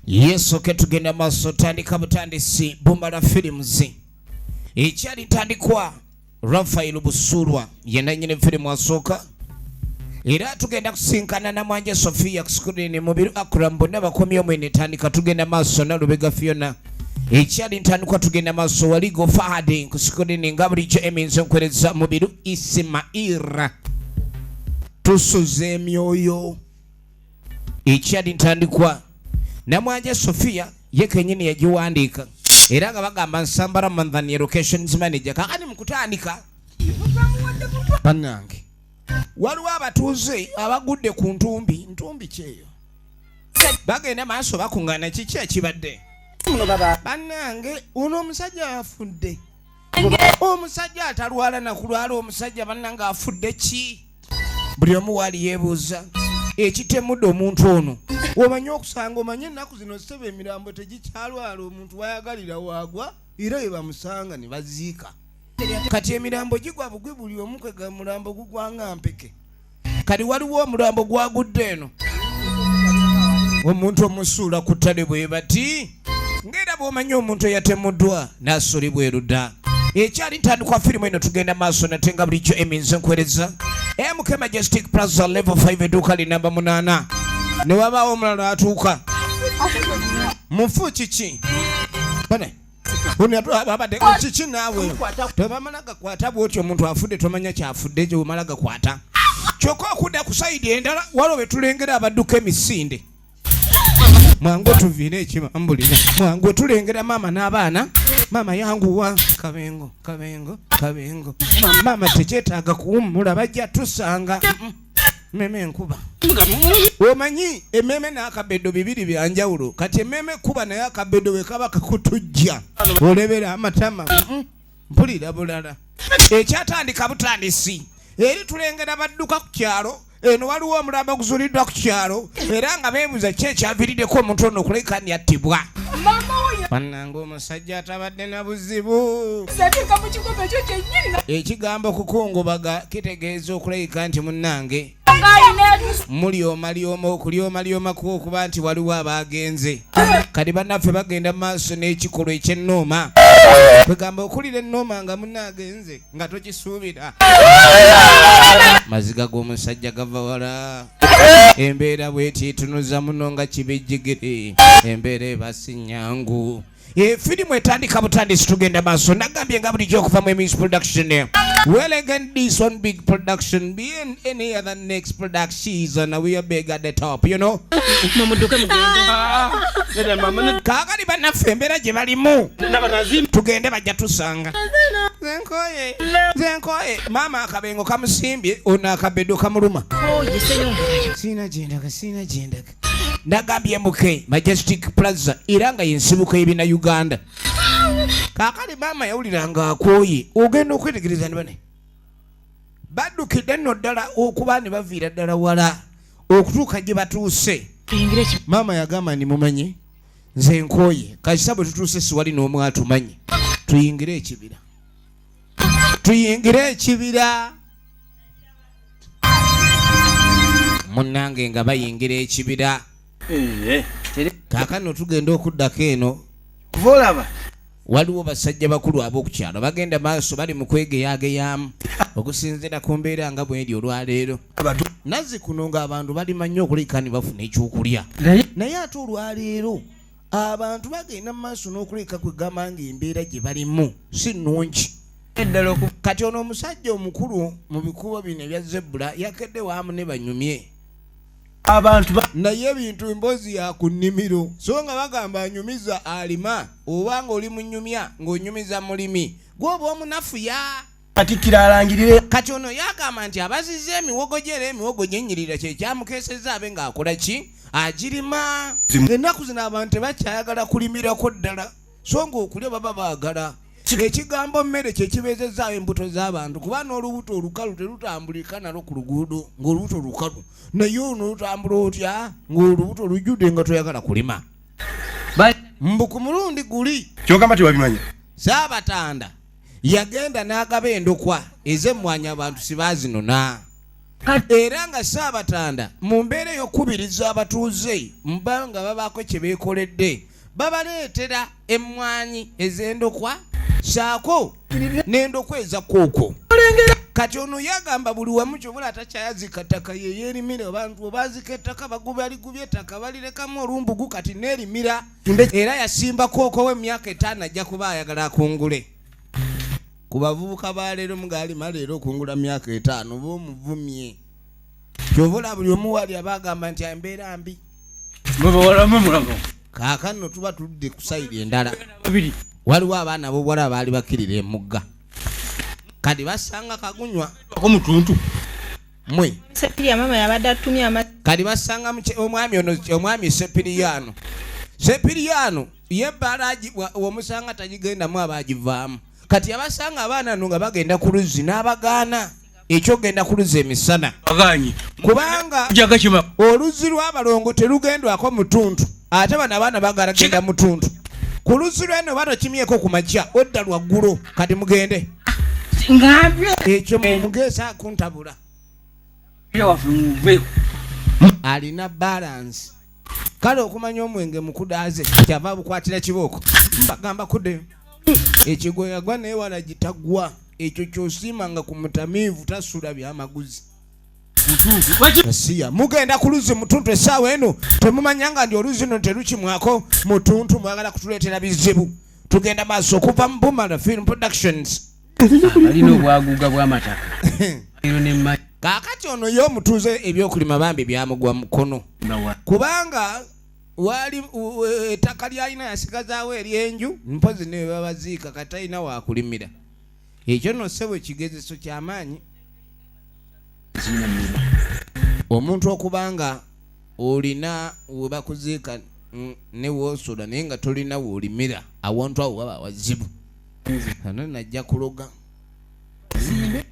Yesu ke tugenda maaso tandika butandisi Bumala Films ekyali ntandikwa. Rafael Busulwa ye nannyini firimu asooka, era tugenda kusinkana Namwanje Sofia ku screen, Mubiru Akram, bonna bakomye omwene. Etandika tugenda maaso Nalubega Fiona, ekyali ntandikwa. Tugenda maaso Waligo Fahad ku screen, nga bulijjo eminzo nkwereza Mubiru Ismair. Tusuza emyoyo. Ekyali ntandikwa Namwanje Sofia ye kenyini yagiwandiika, era nga bagamba Nsamba Ramadhan ye locations manager. Kakati mu kutandika, bannange, waliwo abatuuze abagudde ku ntumbi. Ntumbi kyeyo bagenda maaso bakuŋŋaana. Kiki ekibadde, bannange? Ono omusajja afudde, omusajja atalwala nakulwala, omusajja bannange afudde ki? Buli omu waali yeebuuza ekitemudde omuntu ono. Omanyi okusanga, omanyi ennaku zino sebe emirambo tegikyalwala, omuntu wayagalira waagwa era we bamusanga ne baziika. Kati emirambo gigwa bugwi, buli omu kwega mulambo gugwanga mpeke. Kati waliwo omulambo gwagudde eno, omuntu omusuula ku ttale bwe bati, ng'era bw'omanyi omuntu eyatemuddwa n'asulibwa erudda. Ekyali ntandikwa firimu eno. Tugenda maaso nate nga bulijjo eminze nkwereza MK Majestic Plaza, level 5, edduuka li namba 8. Ne wabaawo omulala atuuka. Mufu kiki bane? Babadde kiki naawe? Tebamala gakwata bwotyo omuntu afudde, tomanya kyafudde gyomala gakwata. Kyokka okudda ku side endala, waliwo betulengera abadduka emisinde. Mwangu tuviire ekibambulira, mwangu. Tulengera maama n'abaana. Maama yanguwa, kabengo, kabengo, kabengo. Maama tekyetaaga kuwummula, bajja tusanga. Meme enkuba, omanyi emmeeme n'akabedo bibiri byanjawulo. Kati emmeeme kuba, naye akabedo bwe kaba kakutujja olebera amatama. Mpulira bulala. Ekyatandika butandisi eri tulengera badduka ku kyalo eno, waliwo omulambo oguzuuliddwa ku kyalo, era nga beebuuza ki ekyaviiriddeko omuntu ono okuleka ni attibwa. Bannange, omusajja atabadde na buzibu. Sateeka mu kikopo ekyo kyennyini. Ekigambo kukungubaga kitegeeza okulabika nti munnange ng'alina mulyomalyoma, okulyomalyomako okuba nti waliwo abagenze. Kati bannaffe bagenda mu maaso n'ekikolwa eky'ennooma, kwegamba okulira ennooma nga munaagenze nga tokisuubira. Maziga g'omusajja gava wala. Embeera bweti etunuza muno nga kibejjegere, embeera eba si nnyangu. Efirimu etandika butandisi. Tugenda maaso, nagambye nga bulijjo okuva mu Emis Production. Well, again, this one big production being any other next production, and we are big at the top. Mumuduke mugende. Kaakati bannaffe embeera gye balimu, tugende bajja tusanga. Nze nkoye, nze nkoye. Maama akabengo kamusimbye, ono akabedo kamuluma. Oye seyongerayo. Siina gyendaga, siina gyendaga. Nagambye MK Majestic Plaza, era nga yensibuko y'ebina Uganda. Kaakali maama yawulira nga akooye, ogenda okwetegereza ne bane baddukidde nno ddala okuba ne baviira ddala wala okutuuka gye batuuse. Tuyingire eki. Maama yagamba, ndi mumanyi nze nkooye, kasita bwe tutuuse siwali n'omu atumanyi, tuyingire ekibira, tuyingire ekibira. Munnange, nga bayingira ekibira, kaakano tugenda okuddako eno. Kuva olaba. Waliwo basajja bakulu ab'okukyalo bagenda maaso bali mu kwegeyageyaamu okusinziira ku mbeera nga bweri olwaleero. Nazzi kuno ng'abantu balima nnyo okuleka ne bafuna ekyokulya, naye ate olwaleero abantu bagenda mu maaso n'okuleka kwegamba ng'embeera gye balimu si nnungi. Eddala oku. Kati ono omusajja omukulu mu bikubo bino ebya zebula yakedde waamu ne banyumye. Abantu ba. Naye ebintu emboozi ya ku nnimiro, so nga bagamba anyumiza alima, oba nga oli munyumya ng'onyumiza mulimi gwoba omunafuya. Katikkiro alangirire. Kati ono yagamba nti abazizza emiwogo gye, era emiwogo gyenyirira kyekyamukeesezza abe ng'akola ki, agirima. Ennaku zino abantu tebakyayagala kulimirako ddala, so ng'okulya baba baagala. Ekigambo mmere kyekibeezezaawo embuto z'abantu, kuba n'olubuto olukalu terutambulika nalwo ku luguudo ng'olubuto lukalu, naye ono olutambula otya ng'olubuto lujjudde nga toyagala kulima? Mbu ku mulundi guli Kyogamba tewabimanya. Saabatanda yagenda n'agaba endokwa ez'emmwanyi, abantu sibaazinona. Era nga Ssaabatanda mu mbeera ey'okukubiriza abatuuze mba nga babaako kye beekoledde babaleetera emmwanyi ez'endokwa saako n'endokwa eza kooko. Kati ono yagamba buli wamu kyobula atakyayazika ttaka yeyeerimira abantu obaazika ettaka bagubaligubye ettaka balirekamu olumbugu kati neerimira era yasimba kooko we emyaka etaano ajja kuba ayagala akungule. Ku bavubuka ba leero mugaalima leero okungula myaka etaano oba omuvumye kyova olaba buli omu wali aba agamba nti embeera mbi. Kaakano tuba tudde ku sayidi endala, waliwo abaana ab'obuwala abaali bakkirira emugga kati basanga kagunywa mwe kati basanga omwami ono omwami Sepiriyano. Sepiriyano ye ebbaala omusanga tagigendamu aba agivaamu. Kati yabasanga abaana no nga bagenda ku luzzi n'abagaana ekyokugenda ku luzzi emisana kubanga oluzzi lw'abalongo terugendwako mutuntu ate bano abaana bagala genda mutuntu ku luzzi lweno oba tokimyeko ku makya odda lwaggulo kati mugende ekyo mugeesa kuntabula alina balance kale okumanya omwenge mukudaaze kyava bukwatira kibooko mbagamba kude ekigwo yagwa naye wala gitagwa ekyo kyosiima nga ku mutamiivu tasula byamaguzi siya mugenda ku luzzi mutuntu essaawa eno temumanya nga ndi oluzzi no terukimwako mutuntu mwagala kutuleetera bizibu tugenda maaso okuva mu Bumala Film Productions alina obwaguuga bw'amataka kaakati ono ye omutuuze ebyokulima bambi byamugwa mukono kubanga wali ettaka lyalina yasigazaawo ery'enju mpozi ne babaziika kati talina wakulimira ekyo nno ssebo ekigezeso kyamaanyi omuntu okubanga olina webakuziika ne woosula naye nga tolina woolimira awantu awo waba wazibu ano najja kuloga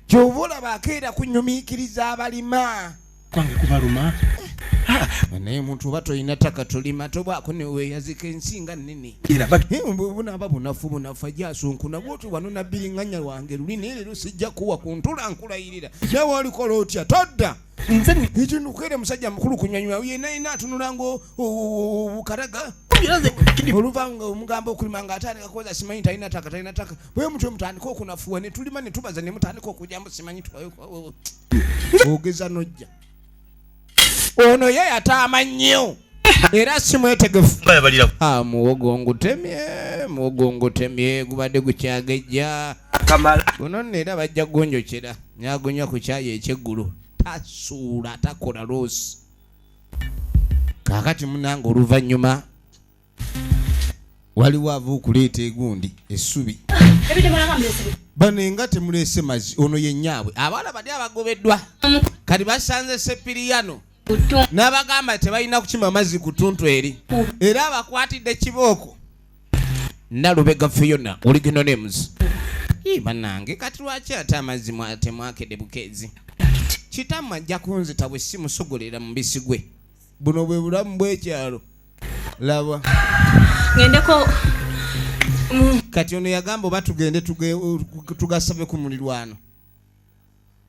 kyova olaba akeera kunyumiikiriza abalima kwange kubaluma naye omuntu oba tolina ttaka tolima tobwako neweyazika ensi nga nnene bunaaba bunafu bunafu ajja asunkuna bwoti wano nabbiringanya wange luli naye leero sijja kuwa ku ntula nkulayirira nawe olikola otya todda ekintu musajja mukulu kunyanywa yena yena atunula nga obukaraga oluva nga omugamba okulima nga atandika kubaza simanyi talina ttaka talina ttaka bwe mutyo mutandika okunafuwa ne tulima ne tubaza ne mutandika okujambo simanyi ogeza nojja ono ye yataama nnyo era si mwetegefu. Muwogo ngutemye muwogo ngutemye gubadde gukyagejja guno nno era bajja gunjokera nyagunywa ku kyayi ekyeggulo tasuula takola loosi. Kaakati munange oluvannyuma waliwo ava okuleeta egundi essubi bano nga temuleese mazzi ono ye nnyaabwe abawala bali abagobeddwa kati basanze Sepiriyano n'abagamba tebalina kukima mazzi ku ttuntu eri era abakwatidde kibooko Nalubega Fiona original names. Bannange kati lwaki ate amazzi temwakedde bukeezi kitammwe ajja kunzita bwe simusogolera mubisi gwe buno bwe bulamu bw'ekyalo laba ngendeko kati ono yagamba oba tugende tugasabe ku mulirwano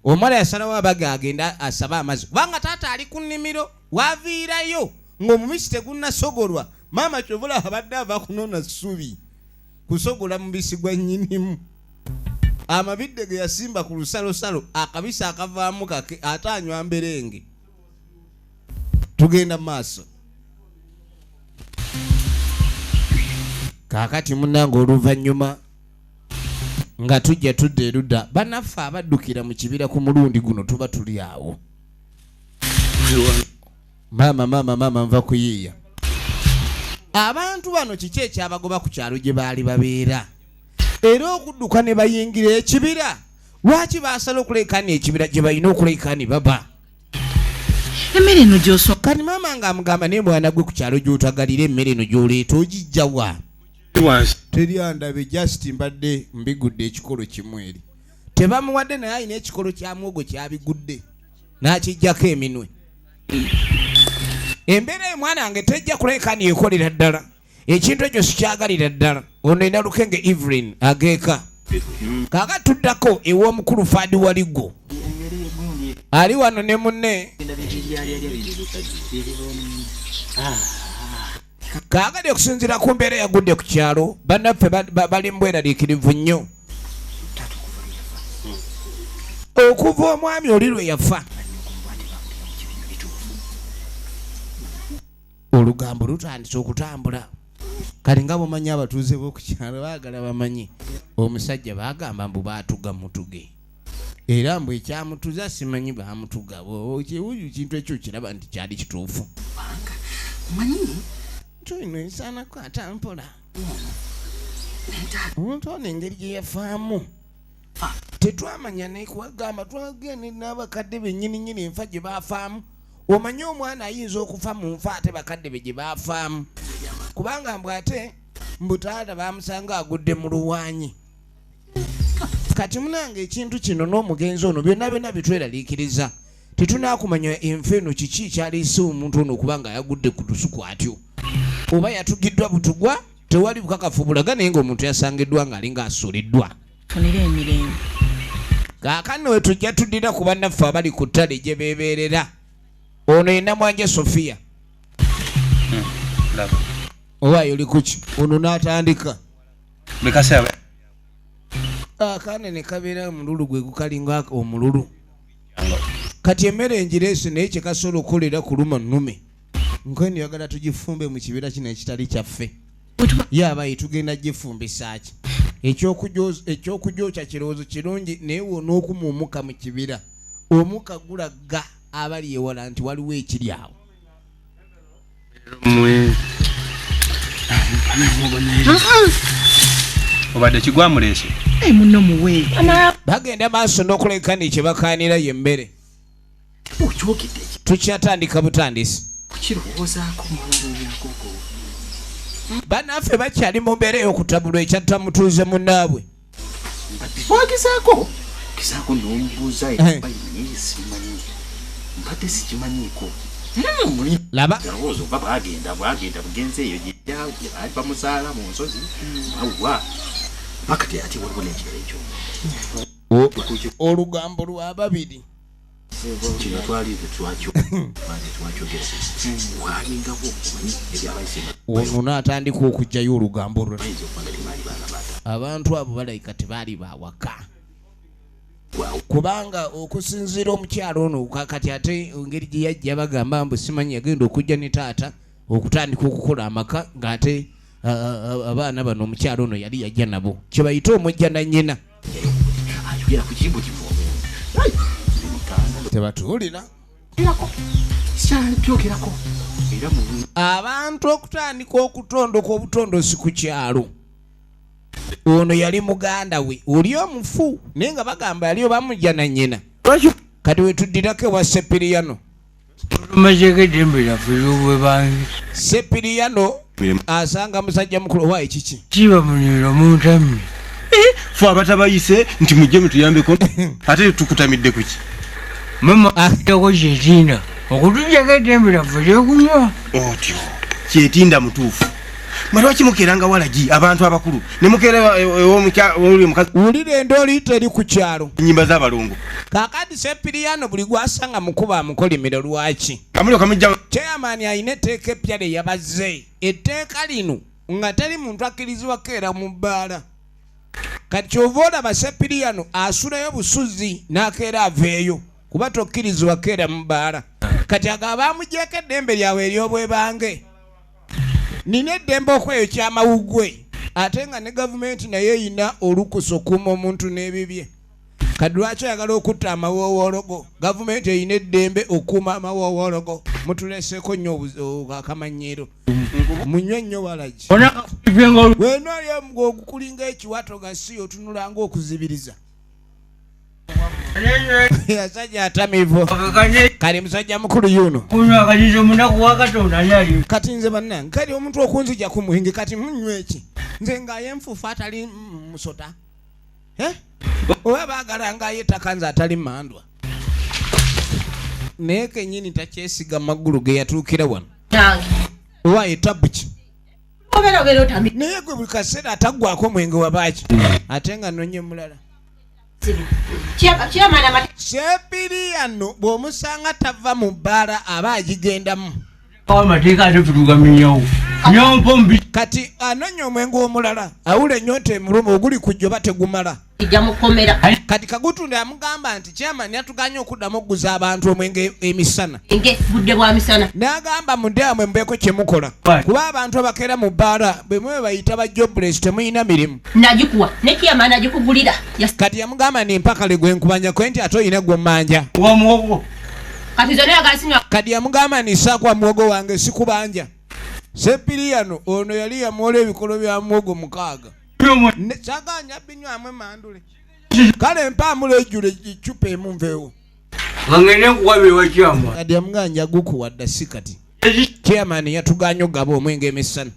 omuwala yasalawo abaga agenda asabe amazzi kubanga taata ali ku nnimiro waviirayo ng'omubisi tegunnasogolwa maama kyovula abadde ava kunona ssubi kusogola mubisi gwa nnyinimu amabidde ge yasimba ku lusalosalo akabisi akavaamu kake ate anywa mberenge. Tugenda maaso kaakati munnange oluvannyuma nga tujja tudda erudda bannaffe abaddukira mu kibira ku mulundi guno tuba tuli awo maama maama maama nva kuyiiya abantu bano kiki ekyabagoba ku kyalo gye baali babeera era okudduka ne bayingira ekibira lwaki baasala okulekaana ekibira gye balina okulekaani baba emmere eno gy'osoma kati maama ng'amugamba naye mwana gwe ku kyalo gy'otagalira emmere eno gy'oleeta ogijja wa teri andabe just mbadde mbigudde ekikolo kimu eri tebamuwadde naye alina ekikolo kya muwogo kyabigudde n'akijjako eminwe embeera eyo mwana wange tejja kulekaani ekolera ddala ekintu ekyo sikyagalira ddala ono Enalukenge Evelyn ageeka kaaka tuddako ew'omukulu Faadi Waliggo. Ali wano ne munne. Kaakati okusinziira ku mbeera eyagudde ku kyalo, bannaffe bali mu bweraliikirivu nnyo. Okuva omwami oli lwe yafa, olugambo lutandise okutambula. Kati nga bw'omanyi abatuuze b'oku kyalo baagala bamanye omusajja baagamba mbu baatuga mutuge. Era mbu ekyamutuza simanyi baamutuga. Kiwuju kintu ekyo kiraba nti kyali kituufu. Nti eno esaanako atampola. Omuntu ono engeri gye yafaamu tetwamanya nekwagamba twagenda n'abakadde bennyini nnyini enfa gye baafaamu. Omanyi omwana ayinza okufa mu nfa ate bakadde be gye baafaamu, kubanga mbu ate mbu taata baamusanga agudde mu luwanyi. Kati munange ekintu kino n'omugenzi ono byonna byonna bitweraliikiriza. Tetunaakumanya enfa eno kiki ekyaleese omuntu ono okuba nga yagudde ku lusuku atyo, oba yatugiddwa butugwa, tewali bukakafu bulaga, naye ng'omuntu yasangiddwa ng'alinga asuuliddwa. Funire emirembe. Kaakano we tujja tuddira ku bannaffe abali ku ttale gye beebeerera. Ono ye Namwanje Sofiya. Oba oli kuki? Ono n'atandika akaana ne kabeera omululu gwe gukalinga omululu. Kati emmere engireese naye kye kasobola okukolera kuluma nnume. Nkweno yagala tugifumbe mu kibira kino ekitali kyaffe. Ye abayi tugenda gifumbisa ki? Ekyokujokya kirowoozo kirungi, naye w'onookuma omukka mu kibira, omukka gulaga abali ewala nti waliwo ekiri awo. Obadde kigwamuleese. Munno muwe. Bagenda maaso n'okuleka ni kye bakaanira ye mmere. Tukyatandika butandisi. Bannaffe bakyali mu mbeera ey'okutabulwa ekyatta mutuuze munnaabwe. Wagezaako gezaako n'omubuuza simanyi mbadde sikimanyiiko. Laba. Alowooza oba bwagenda bwagenda bugenzi eyo gye baali bamuzaala mu nsozi awa bakati ate waliwo n'ekirala ekyo. Olugambo lwa babiri. Kino twali twakyo twakyogera walingawo omanyi ebyabayise. Ono n'atandika okuggyayo olugambo lwe. Abantu abo balabika tebaali bawaka. Kubanga okusinziira omukyalo ono kati ate engeri gye yajja bagamba mbu simanyi yagenda okujja ne taata okutandika okukola amaka ng'ate abaana bano omukyalo ono yali yajja nabo kye bayita omujja na nnyina. Tebatuwulira. Abantu okutandika okutondoka obutondosi ku kyalo. Ono yali muganda we oli omufu naye nga bagamba yali obamujja na nnyina. Kati we tuddirako ewa Sepiriyano. Tumazeeko eddembe lyaffe ery'obwebange. Sepiriyano asanga musajja mukulu owa ekiki? Kiba muniro muntamye. Ffe abatabayise nti mujje mutuyambeko ate tukutamidde kuki? Mama atako kyetinda okutujjako eddembe lyaffe ery'okunywa. Otyo kyetinda mutuufu. Mwe lwaki mukeeranga walagi abantu abakulu ne mukeera ew'oli omukazi? Wulira endooli teri ku kyalo. Ennyimba z'abalongo. Kaakati Sepiriyano buli gw'asanga mukuba amukolimira lwaki? Kamuliro kamujja. Chairman alina etteeka eppya lye yabazze. Etteeka lino nga teri muntu akkirizibwa kukeera mu bbaala. Kati ky'ova olaba Sepiriyano asulayo busuzi n'akeera aveeyo kuba tokkirizibwa kukeera mu bbaala. Kati agaba bamuggyeko eddembe lyabwe ery'obwebange. Nina eddembe okweyokya amawuggwe ate nga ne gavumenti naye erina olukusa okuuma omuntu n'ebibye. Kati lwaki oyagala okutta amawoowologo? Gavumenti erina eddembe okuuma amawoowologo. Mutuleseeko nnyo akamanyiiro. Munywe nnyo walagi. Wena oli ogukulinga ekiwato nga si otunula ng'okuzibiriza. Yasajja atamivu. Kale musajja mukulu yuno. Kati nze bannange kati omuntu okunzija ku muhingi kati munywe eki? Nze ng'aye nfuufu atali musota. Oba baagala ng'aye ettaka nze atali mandwa. Naye kennyini takyesiga magulu ge yatuukira wano. Owa etabu ki? Naye gwe buli kaseera ataggwako mwenge wabaaki? Ate nga nonye mulala. Sepiriyano bw'omusanga tava mu bbaala aba agigendamu. Amateeka ate tutugamenyawo nyompo mbi. Kati anonya omwenge omulala awula ennyonta emuluma oguli ku jjoba tegumala. Ijja mukomera. Kati Kagutunda yamugamba nti chairman yatuganye okuddamu okuguza abantu omwenge emisana. Enge budde bwa misana. N'agamba mudde amwe mubeeko kye mukola. Kuba abantu abakeera mu bbaala bwe mwe bayita ba jobless temulina mirimu. Nagikuwa ne chairman agikugulira. Kati yamugamba ni mpakale gwe nkubanja kwe nti ate olina gwe mmanja. Wa muwogo. Kati zonna yagala sinywa. Kati yamugamba ni saakwa muwogo wange sikubanja. Sepiriyano ono yali yamuwola ebikolo bya muwogo 6. Kyaganya binywamu emandule. Kale mpaamula ejjula eccupa emu nveewo. Ngende nkuwabe wa chairman. Kati yamugamba gukuwa dda si kati. Chairman yatuganye okugaba omwenge emisana.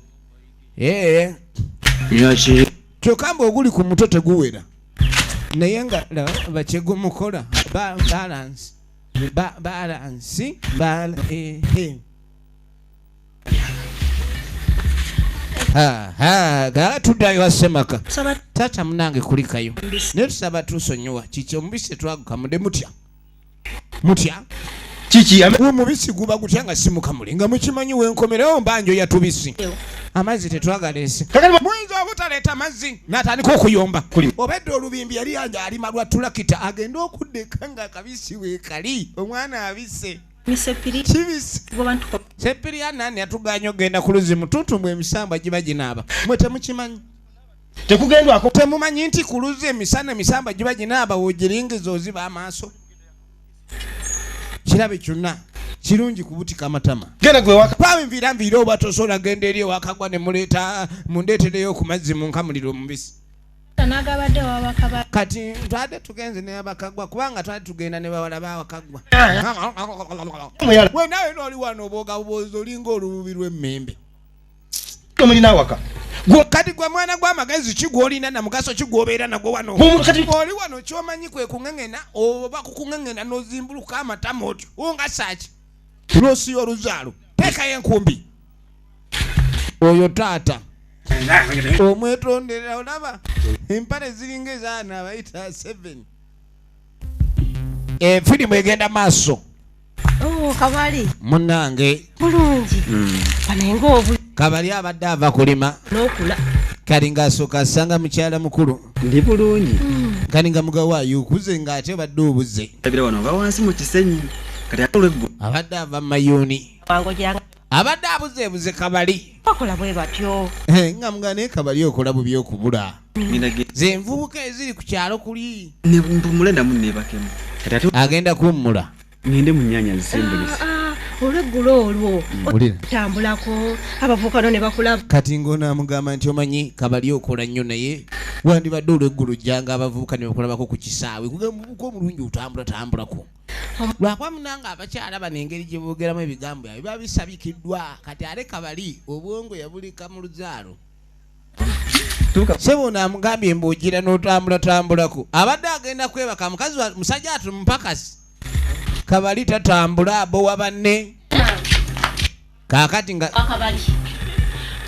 Kyokka mbu oguli ku mutwe teguwera. Naye nga laba bakyegumukola balance. Balance. Ha, tuddayo wa Ssemaka. Taata munange kulikayo. Naye tusaba tusonyiwa. Kiki omubisi twagukamudde mutya? Mutya? Kiki? Omubisi guba gutya nga si mukamule? Nga mukimanyi wenkomerewo mbanjo ya tubisi. Amazzi tetwagaleese. Muyinza obutaleeta mazzi n'atandika okuyomba. Obedda olubimbi yali yanja alima lwa tulakita agende okuddeka nga akabisi weekali. Omwana abise. Kibisi. Sepiri anani yatuganye okugenda ku luzzi mutuutu mwe emisambwa giba ginaaba. Mwe temukimanyi. Tekugendwako. Temumanyi nti ku luzzi emisana emisambwa giba ginaaba w'ogiringiza oziba amaaso. Kirabe kyonna kirungi kubutika amatama. Genda gwe waka. Kwawe nviira nviira oba tosobola genda eri ewakagwa ne muleeta mundeetereyo ku mazzi mu nkamuliro omubisi. Nagabadde wabakaba. Kati twade tugenze ne abakagwa kubanga twade tugenda ne bawala bawakagwa. We nawe n'oli wano obwoga bwozi olinga olububi lw'emmembe. Omulina awaka. Kati gwe mwana gw'amagezi ki gw'olina na mugaso ki gw'obeera nagwo wano? Oli wano ky'omanyi kwe kuŋŋeŋŋena oba kukuŋŋeŋŋena n'ozimbuluka amatama otyo. Nga saaki. Lw'osiya oluzaalo. Teekayo enkumbi. Oyo taata. Omwetondera olaba empale ziringa ezaana abayita 7. Firimu egenda maaso. Oh, Kabali. Munnange. Bulungi. Bano ng'obu. Kabali abadde ava kulima. N'okula. Kali ng'asooka asanga mukyala mukulu. Ndi bulungi. Kali nga mugawo ayukuze ng'ate badde obuze. Abira wano ava wansi mu kisenyi. Kati ate olweggulo. Abadde ava mu mayuuni. Abadde abuzeebuze Kabali. Bakola bwe batyo. Nga muganda naye Kabali okola bubi okubula. Ze nvubuka eziri ku kyalo kuli. Ne mpumule namu neebakemu. Kati ate agenda kuwummula. Ngende mu nnyanja nzisimbulise. Olweggulo olwo. Wulira. Tambulako abavubuka no ne bakulaba. Kati ng'onaamugamba nti omanyi Kabali okola nnyo naye wandibadde olweggulo ojjanga abavubuka ne bakulabako ku kisaawe. Kugamba omuvubuka omulungi otambula tambulako. Lwakuba munange abakyala bano engeri gye boogeramu ebigambo byabwe biba bisabikiddwa. Kati ate Kabali obwongo yabulika mu luzaalo. Ssebo ono amugambye mbu ogira n'otambulatambulako. Abadde agenda kwebaka mukazi wa musajja ati mupakasi. Kabali tatambula abowa banne. Kaakati nga Kabali.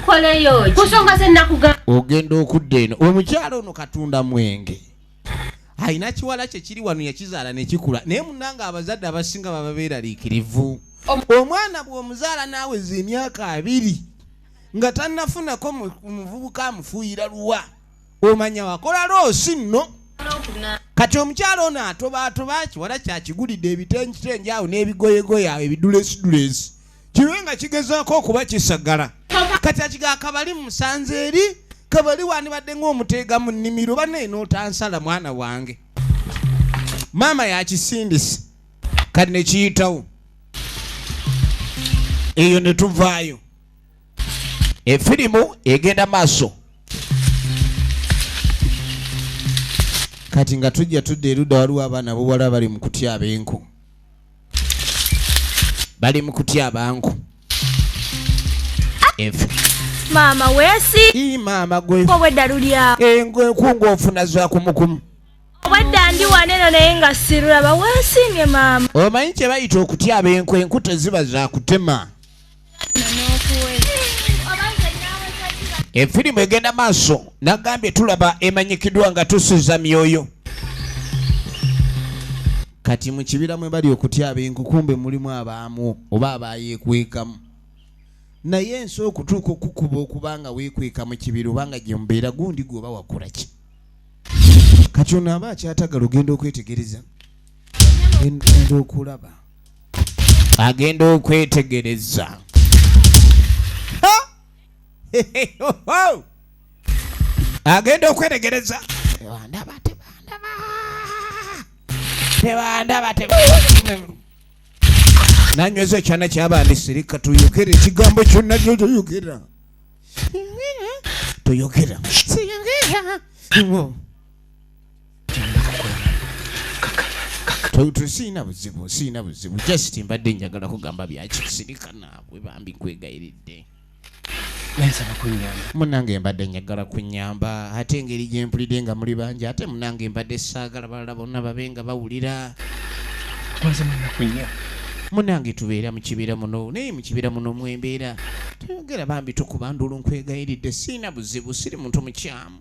Koleyo. Ku nsonga ze nnakugamba. Ogenda okudda eno. Omukyala ono katunda mwenge. Alina kiwala kye kiri wano yakizaala ne kikula. Naye munnange abazadde abasinga baba beeraliikirivu. Omwana bw'omuzaala n'aweza emyaka 2 nga tannafunako muvubuka amufuuyira luwa. Omanya wakola loosi nno. Kati omukyala ono atobaatoba kiwala kyakigulidde ebitenjitenje awo n'ebigoyegoye awo ebidulesidulesi. Kibe nga kigezaako okuba kisagala. Kati akiga Kabali musanze eri, Kabali wandibadde ng'omuteega mu nnimiro banne n'otansala mwana wange. Maama yakisindise. Kati ne kiyitawo. Eyo ne tuvaayo. Efirimu egenda maaso. Kati nga tujja tudda erudda waliwo abaana ab'obuwala bali mu kutya ab'enku. Bali mu kutya abanku. Maama weesi. Ii maama gwe. Obwedda luli awo. Engo enkungu ofuna za kumukumu. Obwedda ndi wano eno naye nga sirulaba weesiimye maama. Omanyi kye bayita okutya ab'enku, enku teziba za kutema. Efirimu egenda maaso nagambye tulaba emanyikiddwa nga tusuza myoyo. Kati mu kibira mwe bali okutyaba enku, kumbe mulimu abaamu oba abayeekwekamu. Naye ensi okutuuka okukuba okuba nga weekweka mu kibira oba nga gye mubeera gundi gwe oba wakola ki? Kati ono aba akyatagala ogenda okwetegereza, genda okulaba, agenda okwetegereza. Agenda okwetegereza. Tebandaba, tebandaba, tebandaba, tebandaba. Nanyweza ekyana kyabandi, sirika tuyogere ekigambo kyonna kyotoyogera, toyogera. Siina buzibu, siina buzibu, just mbadde njagala kugamba byaki. Sirika naabwe bambi, nkwegayiridde. Nsaba kunyamba. Munange mbadde njagala kunyamba, ate engeri gye mpulidde nga muli bangi, ate munange mbadde saagala balala bonna babe nga bawulira. Tumaze mu nnaku 4. Munange tubeera mu kibira muno, naye mu kibira muno mwembeera. Toyogera bambi, tukuba ndulu, nkwegayiridde, siina buzibu, siri muntu mukyamu.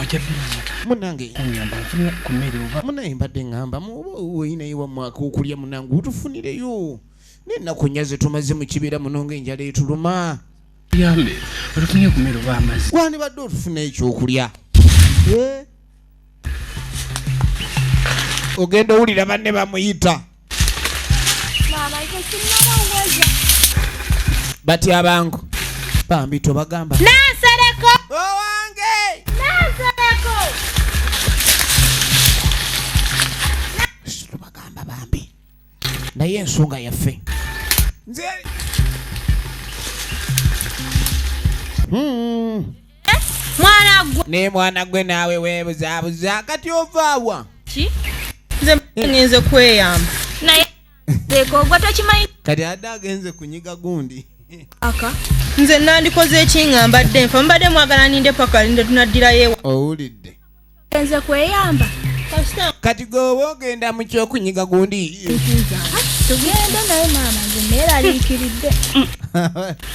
Ojja bimanya. Munange Kunyamba nfunira ku mmere oba munaye mbadde ŋŋamba muoba oyinayo wamwaka okulya, munange otufunireyo n'ennaku 4 ze tumaze mu kibira muno ng'enjala etuluma. Yambe otufunire ku mmere oba amazzi. Wandibadde otufuna ekyokulya. Ogenda owulira banne bamuyita. Maama, ekyo kinnabaweza. Batya abangu bambi, tobagamba. Nansereko! Owange! Nansereko! Tobagamba bambi, naye ensonga yaffe nze. Mwana gwe. Naye mwana gwe naawe weebuzaabuza, kati ovaawa? Ki? Nze ngenze kweyamba. Naye Sereko gwe tokimanyi. Kati adde agenze kunyiga gundi. Aka. Nze nandikoze ekinga mbadde nfa, mbadde mwagala ninde paka linde tunaddirayo ewa. Owulidde? Ngenze kweyamba. Kati gwe oba ogenda mu kyokunyiga gundi. Tugende naye maama, nze neeraliikiridde.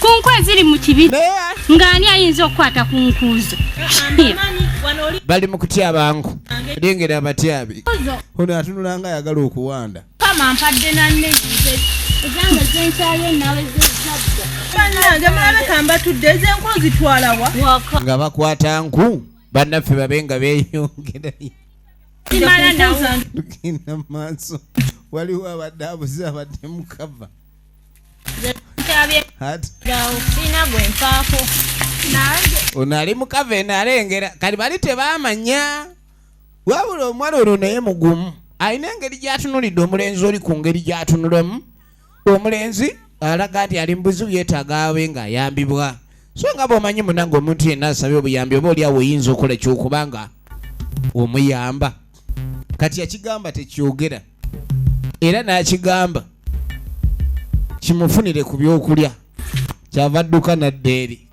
Ku nku eziri mu kibira ng'ani ayinza okukwata ku nkuuzo? Bali mu kutya abangu, lengera abatyabi. Ono atunula nga ayagala okuwanda. Kama mpadde nanne nze ezange zenkyayo nawe zezadda. Bannange mulabe kambatudde, ez'enku zitwalawa? Waka. Nga bakwata nku bannaffe babe nga beeyongerayo. Simala nawo. Tugenda mu maaso, waliwo abadde abuze, abadde mukava. Nkyabye. Ate Sirina gwe nfaako. Nange. Ono ali mukava eno alengera, kati bali tebamanya. Wabula omuwala ono naye mugumu, alina engeri gy'atunulidde omulenzi oli, ku ngeri gy'atunulamu omulenzi alaga nti ali mu buzibu, yeetaaga abe ng'ayambibwa. So nga bw'omanyi munange, omuntu yenna asabye obuyambi oba oli awo oyinza okukola kyokuba nga omuyamba. Kati yakigamba tekyogera, era n'akigamba kimufunire ku byokulya, kyava adduka nadda eri.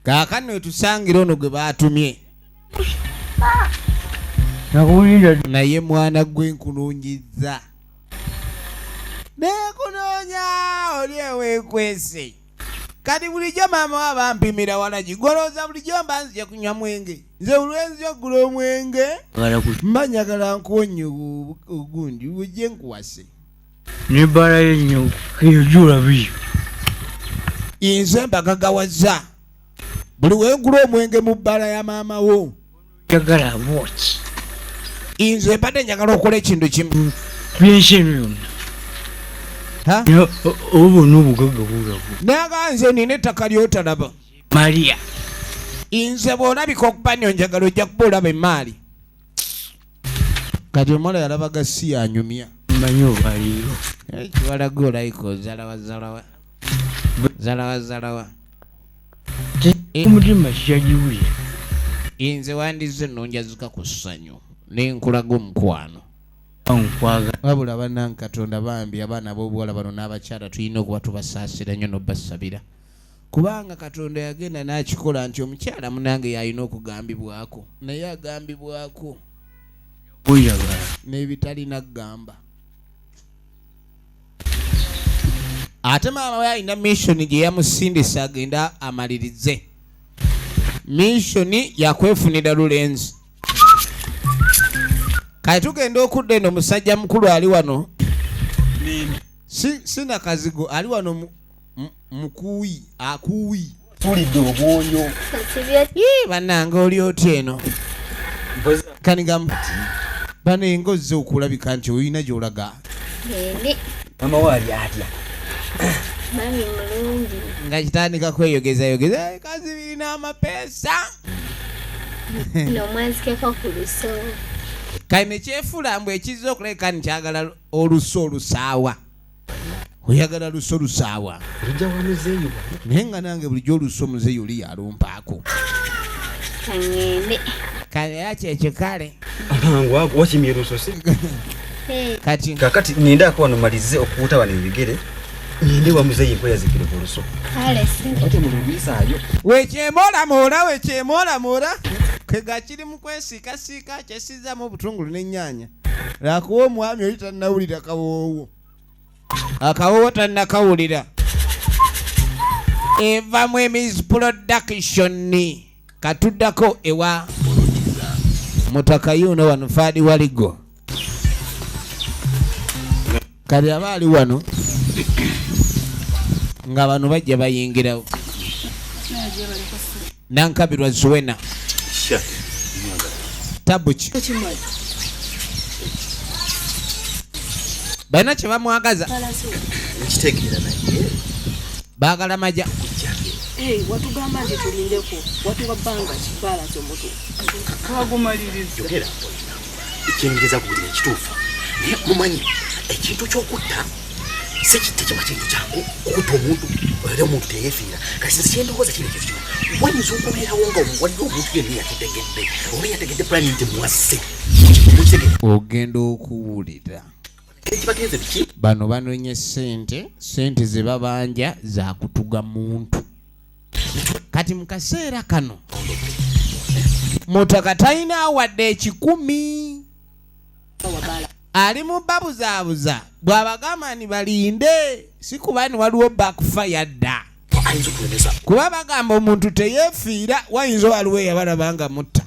Kaakano wetusangira ono gwe baatumye. Naye mwana gwe nkununyiza, nekunoonya oli eweekwese. Kati bulijjo maama we abampimira walagi, golowooza bulijjo mba nzija kunywa mwenge? Nze olwenzija okugula omwenge mba njagala nkuwonye ogundi bujje nkuwase. Nebbala yennyo eyo gyolabiyo. Nze mbagagawaza buli wengula omwenge mu bbala ya maama wo. Njagala bwoki. Nze mbadde njagala okola ekintu kimu. Byensi eno yonna. Ha? Oba bwonna obugagga bulabo. Naga nze nina ettaka lyotalaba. Maria. Nze bw'olabika okuba nyo njagala ojja kuba olaba emaali. Kati omuwala yalabaga si yanyumya. Mmanyi olwaleero. Kiwalaga olayika ozalawa zalawa. Zalawa zalawa. Omutima kikyagiwulira. Nze wandizze nnonjazika ku ssanyu ne nkulaga omukwano. Nkwagala. Wabula bannange Katonda bambi, abaana ab'obuwala bano n'abakyala tulina okuba tubasaasira nnyo n'obbasabira. Kubanga Katonda yagenda n'akikola nti omukyala munange y'alina okugambibwako, naye agambibwako n'ebitalina ggamba. Ate maama we alina mission gye yamusindisa agenda amalirize. Mission yakwefunira lulenzi. Kale tugenda okudda eno, musajja mukulu ali wano, sina kazigo, ali wano mukuyi akuyi tulidde obwoyo. Bannange oli otya eno kanigamu bano engozze okulabika nti olina gy'olaga. Mama waali atya? Mami mulungi. Nga kitandika kweyogezayogeza kazi birina amapeesa. Nomwazikeko ku luso. Kale nekyefuula mbu ekizza okulabika nti kyagala oluso olusaawa. Oyagala luso lusaawa. Naye nga nange bulijjo oluso muzeeyi oli yalumpaako. Kangende. Kale era kyekyo kale. Wakimye luso si? Kati. Kakati nindaako wano malize okuwuta wano ebigere. Ninde wa muzeeyi nkweyazikire ku luso. Kale si. Ate mulubisaayo. Wekyemoolamoola wekyemoolamoola. Kega kiri mu kwesiikasiika kyesizaamu obutungulu n'ennyaanya. Lwakuba omwami oli tannawulira kawoowo. Akawoowo tannakawulira. Eva Mwemizi Production. Katuddako ewa Mutaka yuno wano Fadi Waligo. Kale aba ali wano nga bano bajja bayingirawo. Nankabirwa Zuwena. Tabuki. Balina kye bamwagaza. Baagala maja. Watugamba nti tulindeko, watuwa bbanga ki balansi omutu. Twagumaliriza. Yogera ekyengeza kuwulira ekituufu. Naye mumanyi ekintu ky'okutta si tekiba kintu kyangu okutta omuntu era omuntu teyeefiira. Kati nze kyendowooza kino ekintu kino wayinza okubeerawo nga waliwo omuntu yenna yakitegedde oba yategedde pulaani nti muwasse. Ogenda okuwulira. Bano banonye ssente, ssente ze babanja za kutuga muntu. Kati mu kaseera kano Mutaka talina wadde 1,000. Ali mu babuzaabuza bw'abagamba nti balinde si kuba ni waliwo bakufa yadda. Kuba bagamba omuntu teyeefiira wayinza waliwo eyabalaba nga mutta.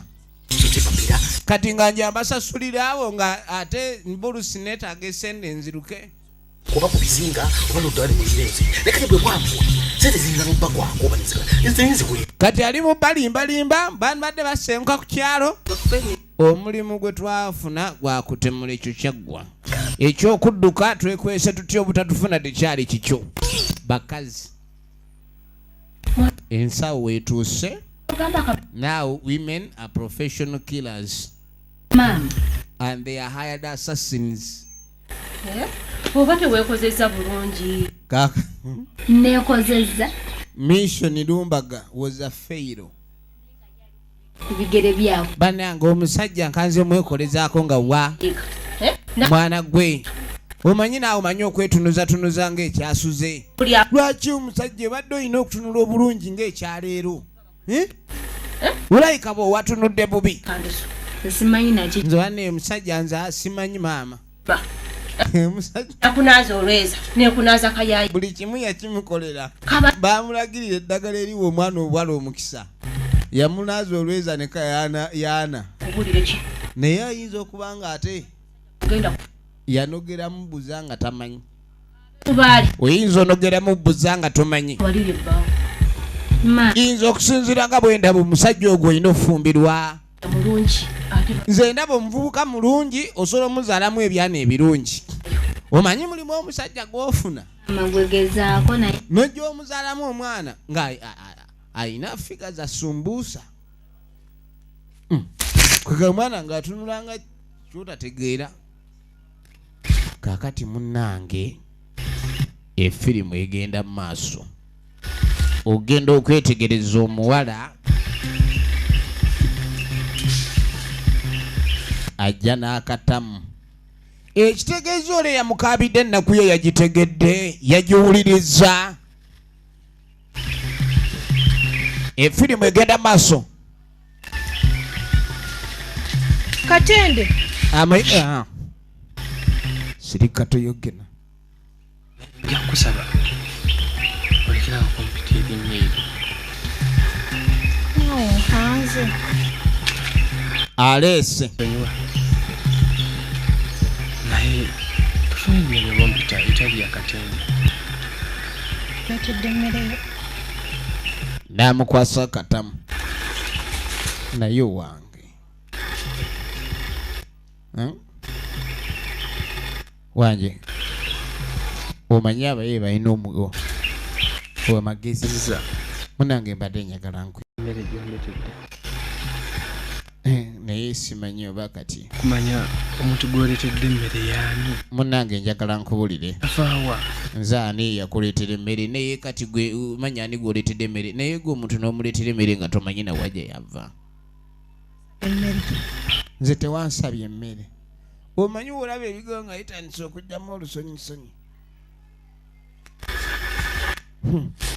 Kati nga nja mbasasulira awo nga ate mbulusi neetaaga essente nziruke. Kuba ku bizinga oba n'oddawa ne mulirenze. Naye kati bwe bwambuwa ssente ziyinza n'obbagwako oba nezikuli. Kati ali mu balimbalimba bandibadde basenguka ku kyalo. Omulimu gwe twafuna gwa kutemula ekyo kyaggwa. Ekyokudduka twekwese tutya obutatufuna tekyali kikyo. Bakazi. Ensawo weetuuse. Now women are professional killers. And they are hired assassins. Oba teweekozezza bulungi. Neekozezza. Mission Lumbaga was a fail. Kubigere byabwe. Bannange omusajja nkanze mwekolezaako nga wa. Mwana gwe. Omanyi naawe omanyi okwetunuzatunuza ng'ekyasuze. Lwaki omusajja obadde olina okutunula obulungi ng'ekyaleero? Olabika bw'owatunudde bubi. Simanyi naki. Nze wanne omusajja nze simanyi maama. Nakunaaza olweza, nekunaaza kayaayi. Buli kimu yakimukolera. Baamulagirira eddagala eriwa omwana obuwala omukisa. Yamunaaza olweza ne yaana. Naye ayinza okuba nga ate yanogeramu buza nga tamanyi. Oyinza onogeramu buza nga tomanyi. Yinza okusinziira nga bwe ndaba omusajja ogwo olina okufumbirwa. Nze ndaba omuvubuka mulungi osobola omuzaalamu ebyana ebirungi. Omanyi mulimu omusajja gw'ofuna. N'ojja omuzaalamu omwana nga alina figa za sumbuusa. Kwega omwana ng'atunula nga ky'otategeera. Kaakati munnange efirimu egenda mu maaso. Ogenda okwetegereza omuwala ajja n'akatamu. Ekitegeeza ole yamukaabidde ennaku ye yagitegedde, yagiwuliriza. Efirimu egenda maaso. Katende. Sirika toyogera. Nkusaba olekera okumpita erinnya eryo. Aleese. Aye tufune ennyo bompita etali yakatende. Leetedde emmere yo. N'amukwasa akatamu. Naye wange. Wanje. Omanyi abaye balina omugo. Amagezi. Munange mbadde njagala nkwe. Emmere gy'ondeetedde. Naye simanyi oba kati. Kumanya omuntu gw'oleetedde emmere y'ani? Munnange njagala nkubulire. Afaawa. Nze ani yakuleetera emmere naye kati gwe omanya ani gw'oleetedde emmere naye gwe omuntu n'omuleetera emmere nga tomanyi na wa gye yava. Emmere. Nze tewansabye emmere. Omanyi olaba ebigo nga bitandise okujjamu olusonyisonyi.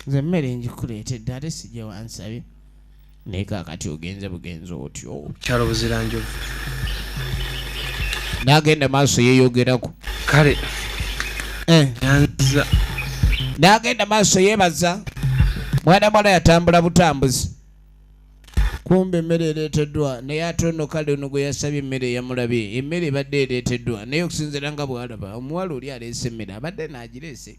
Nze emmere ngikuleetedde ate si gye wansabye. Naye kaakati ogenze bugenzi otyo. Kyalo Buziranjovu. N'agenda maaso yeeyogerako. Kale. Yanza. N'agenda maaso yeebaza. Mwana muwala yatambula butambuzi. Kumbe emmere ereeteddwa naye ate ono kale ono gwe yasabye emmere yamulabye. Emmere ebadde ereeteddwa naye okusinziira nga bw'alaba omuwala oli aleese emmere abadde n'agireese.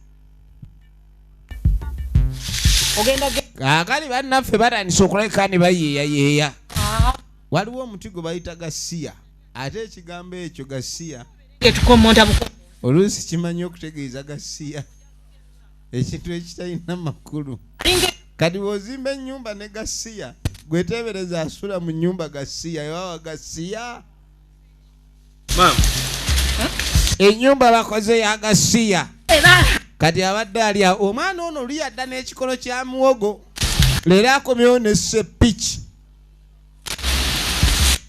Kaakali bannaffe batandise okulabika ne bayeeyayeeya. Waliwo omuti gwe bayita gasiya ate ekigambo ekyo gasiya oluusi kimanyi okutegeeza gasiya ekintu ekitalina makulu. Kati bw'ozimba ennyumba ne gasiya gweteebereza asula mu nnyumba gasiya ewawa gasiya. Ennyumba bakoze ya gasiya. Kati abadde ali awo omwana ono oli yadda n'ekikolo kya muwogo leero akomyewo ne ssepiki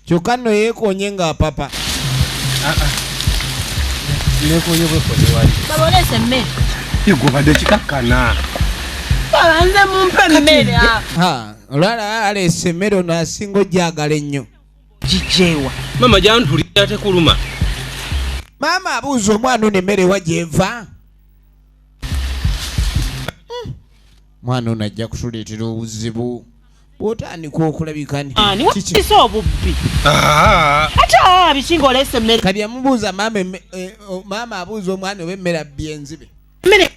kyokka nno yeekoonye ng'apapa. Neekoonye bwekoonye wali. Baba oleese emmere. Gwe obadde kikakkana. Baba nze mumpe emmere. Olwala aleese emmere ono asinga ogyagala ennyo. Gigyewa. Maama gyantulira tekuluma. Maama abuuza omwana ono emmere wa gy'eva. Mwana ono ajja kutuleetera obuzibu bw'otandika okulabika kisa obubbi. Ate biki ng'oleese emmere. Kati yamubuuza maama abuuza omwana oba emmere abbye enzibe.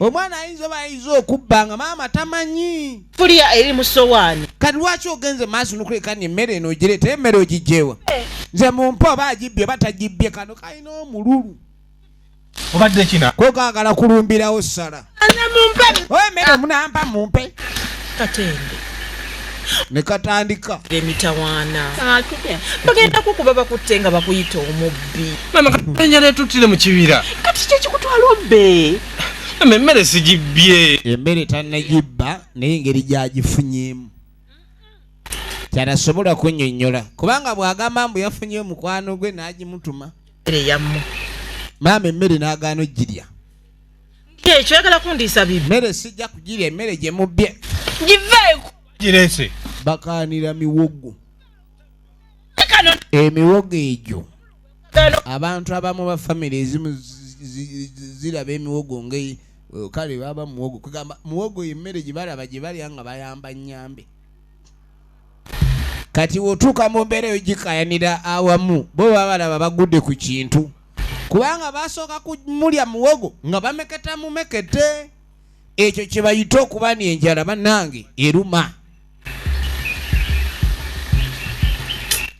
Omwana ayinza oba ayinza okubba nga maama tamanyi. Fuliya eri mu ssowaani. Kati lwaki ogenze maaso n'okuleka ni emmere eno ogireeta emmere ogiggyewa? Nze mumpe oba agibbye oba tagibbye kano kalina omululu. Obadde kina. Ko kaagala kulumbirawo ssala. Oba emmere munampa mumpe. Katende. Ne katandika. Emitawaana. Bagenda kukuba bakutte nga bakuyita omubbi. Maama katenya leetuttire mu kibira. Kati ki ekikutwala obbe? Maama emmere sigibbye. Emmere tannagibba naye engeri gy'agifunyeemu. Kyanasobola kunnyonnyola kubanga bw'agamba mbu yafunye mukwano gwe n'agimutuma. Emmere yammwe. Maama emmere n'agaana ogirya. Ekyo oyagala kundiisa bibi. Emmere sijja kugirya emmere gye mubbye. Giveeko. Gireese. Bakaanira miwogo. Emiwogo egyo. Abantu abamu ba famire ezimu ziraba emiwogo nga kale baba muwogo. Kugamba muwogo emmere gye balaba gye balya nga bayamba nnyambe. Kati w'otuuka mu mbeera eyo gikaayanira awamu bo baba balaba bagudde ku kintu. Kubanga basooka kumulya muwogo nga bameketa mumekete. Ekyo kye bayita okuba n'enjala bannange eruma.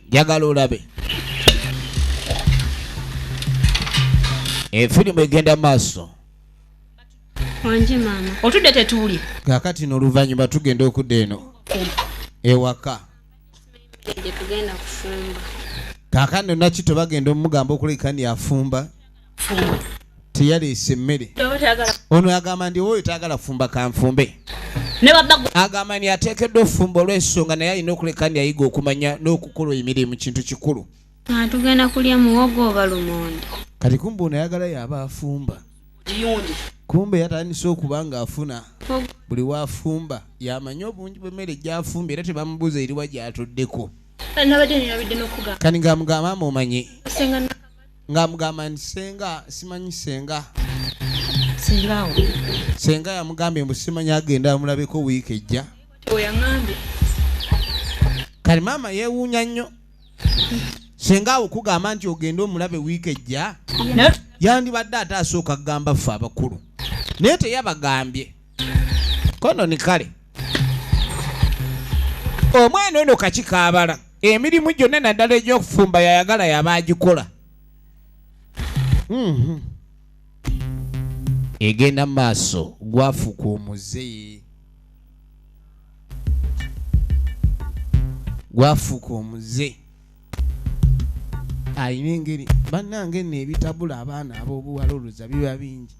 Njagala olabe. Efirimu egenda maaso. Wangi maama. Otudde tetuulye. Kaakati n'oluvannyuma tugenda okudda eno ewaka. Gye tugenda kufumba. Kaakano nakito bagenda omugamba okuleka ni afumba. Teyaleese emmere. Ono agamba ndi oyo taagala kufumba kanfumbe. Agamba nti ateekeddwa okufumba olw'ensonga naye alina okuleka ndi ayiga okumanya n'okukola emirimu kintu kikulu. Tugenda kulya muwogo oba lumonde. Kati kumbe ono ayagala y'aba afumba. Kumbe yatandise okuba ng'afuna buli w'afumba y'amanyi obungi bw'emmere gy'afumba era tebamubuuza eriwa gy'atuddeko. Kati ng'amugamba maama omanyi. Ng'amugamba nti ssenga simanyi ssenga. Ssenga yamugambye mbu simanyi agenda amulabeko wiiki ejja. Kati maama yeewuunya nnyo. Senga awo kugamba nti ogende omulabe wiiki ejja, yandibadde ate asooka kugamba ffe abakulu, naye teyabagambye. Kono ni kale omwana ono kakikaabala emirimu gyonna naddala egy'okufumba yayagala yaba agikola. Egenda mu maaso gwafuuka omuze, gwafuuka omuze. Alina engeri bannange nno ebitabula abaana ab'obuwala olowooza biba bingi.